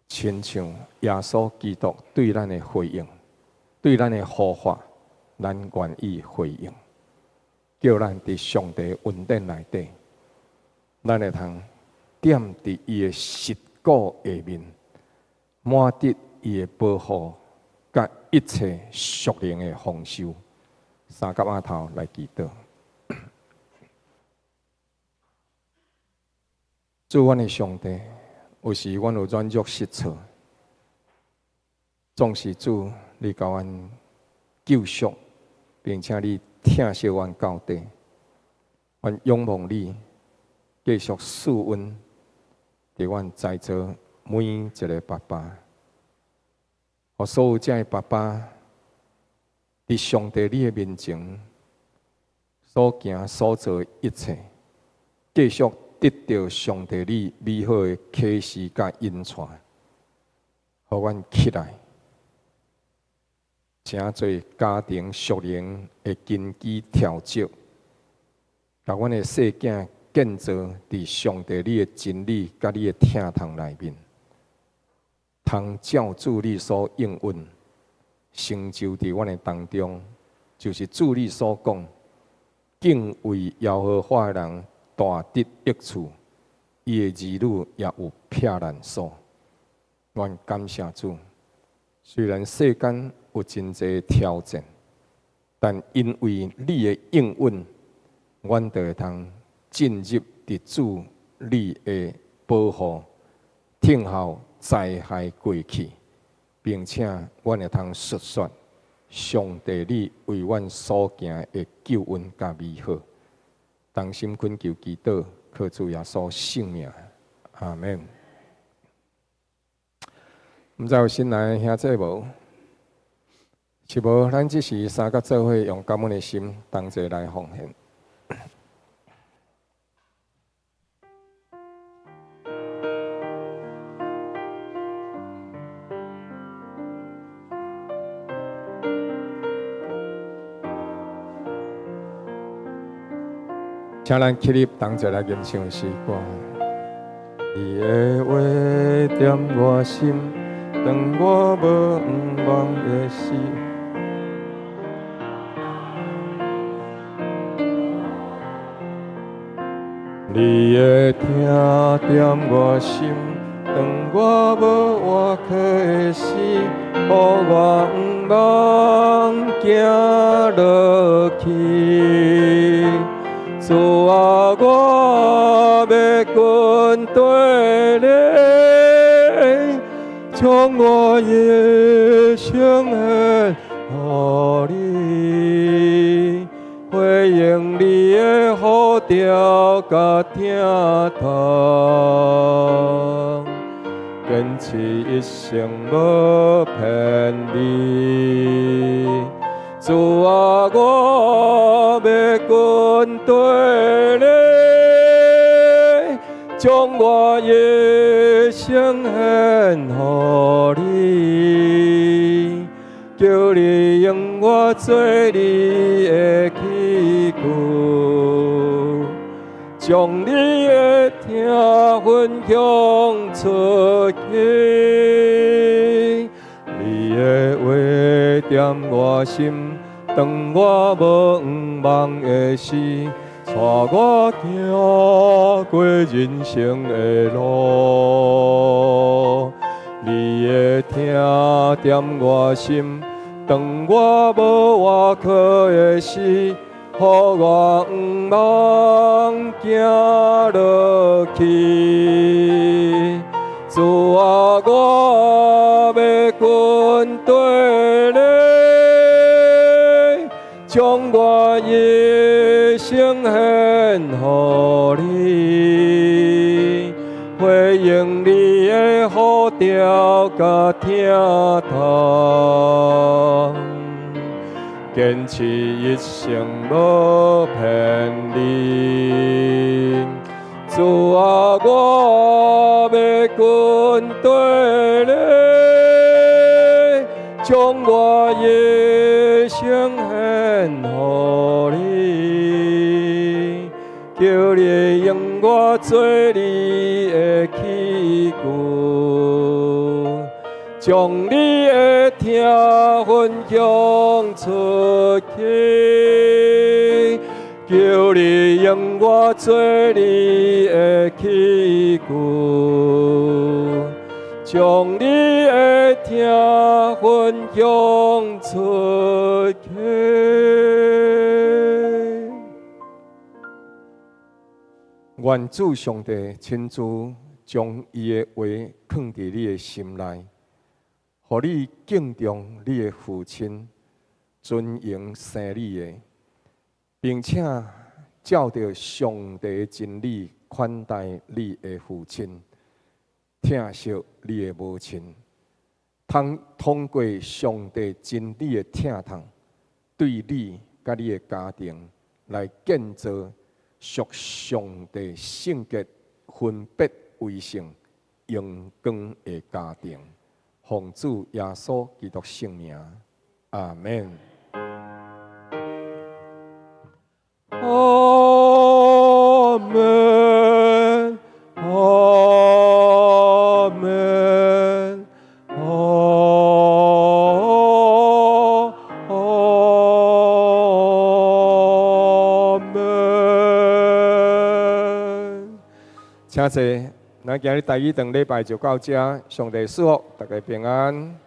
[SPEAKER 1] 親像耶穌基督對咱的回應，對咱的呼喚，咱願意回應，叫咱佇上帝恩典內底，咱會通踮佇伊的實骨下面，滿得伊的保護，佮一切屬靈的豐收。三佮碼頭來祈禱。主，阮的上帝，有時阮有軟弱失措，總是主，你共阮救贖，並且你疼惜阮到底。阮仰望你，繼續賜恩，佇阮在座每一个爸爸，予所有遮的爸爸，佇上帝你的面前，所行所做的一切，繼續得著上帝你美好的啟示佮引帶，予阮起來，成做家庭屬靈的根基調整，共阮的細囝建造佇上帝你的真理佮你的疼痛內面，通照主你所應允，成就佇阮的當中，就是主你所講，敬畏耶和華的人大得益處，伊的兒女也有避難所。阮感謝主，雖然世間有真濟挑戰，但因為你的應允，阮就會通進入佇主你的保護，聽候災害過去，並且阮會通述說上帝你為阮所行的救恩佮美好。同心懇求祈禱，靠主耶穌聖名，阿們。毋知有新來的兄姊無？是無？咱這時三個做伙用感恩的心同齊來奉獻。請咱起立，同齊來吟唱詩歌。你的話踮我心，當我無望的時，你的疼踮我心，當我無倚靠的時，予我毋茫行落去。主啊，我欲跟綴你，將我一生獻予你，回應你的呼召佮疼痛，堅持一生無偏離。主啊，我欲跟綴你，將我一生獻予你，求你用我做你的器具，將你的疼分享出去。你的話踮我心，當我無望的時，帶我行過人生的路。你的疼踮我心，當我無倚靠的時，予我毋茫行落去。主啊，我欲跟綴你，將我一生獻予你，回應你的呼召佮疼痛，堅持一生無偏離。主啊，我欲跟綴你，將我一生獻予你，求你用我做你的器具，將你的疼分享出去。求你用我做你的器具，將你的疼分享出去。願主上帝親自將伊的話囥佇你的心內，予你敬重你的父親，尊榮生你的，並且照著上帝的真理款待你的父親，疼惜你的母親，通過上帝真理的疼痛，對你佮你的家庭來建造屬上帝聖潔、分別為聖、榮光的家庭。奉主耶穌基督聖名，阿門。阿門，阿門，阿阿門。請坐，咱今日台語堂禮拜就到這，上帝賜福，大家平安。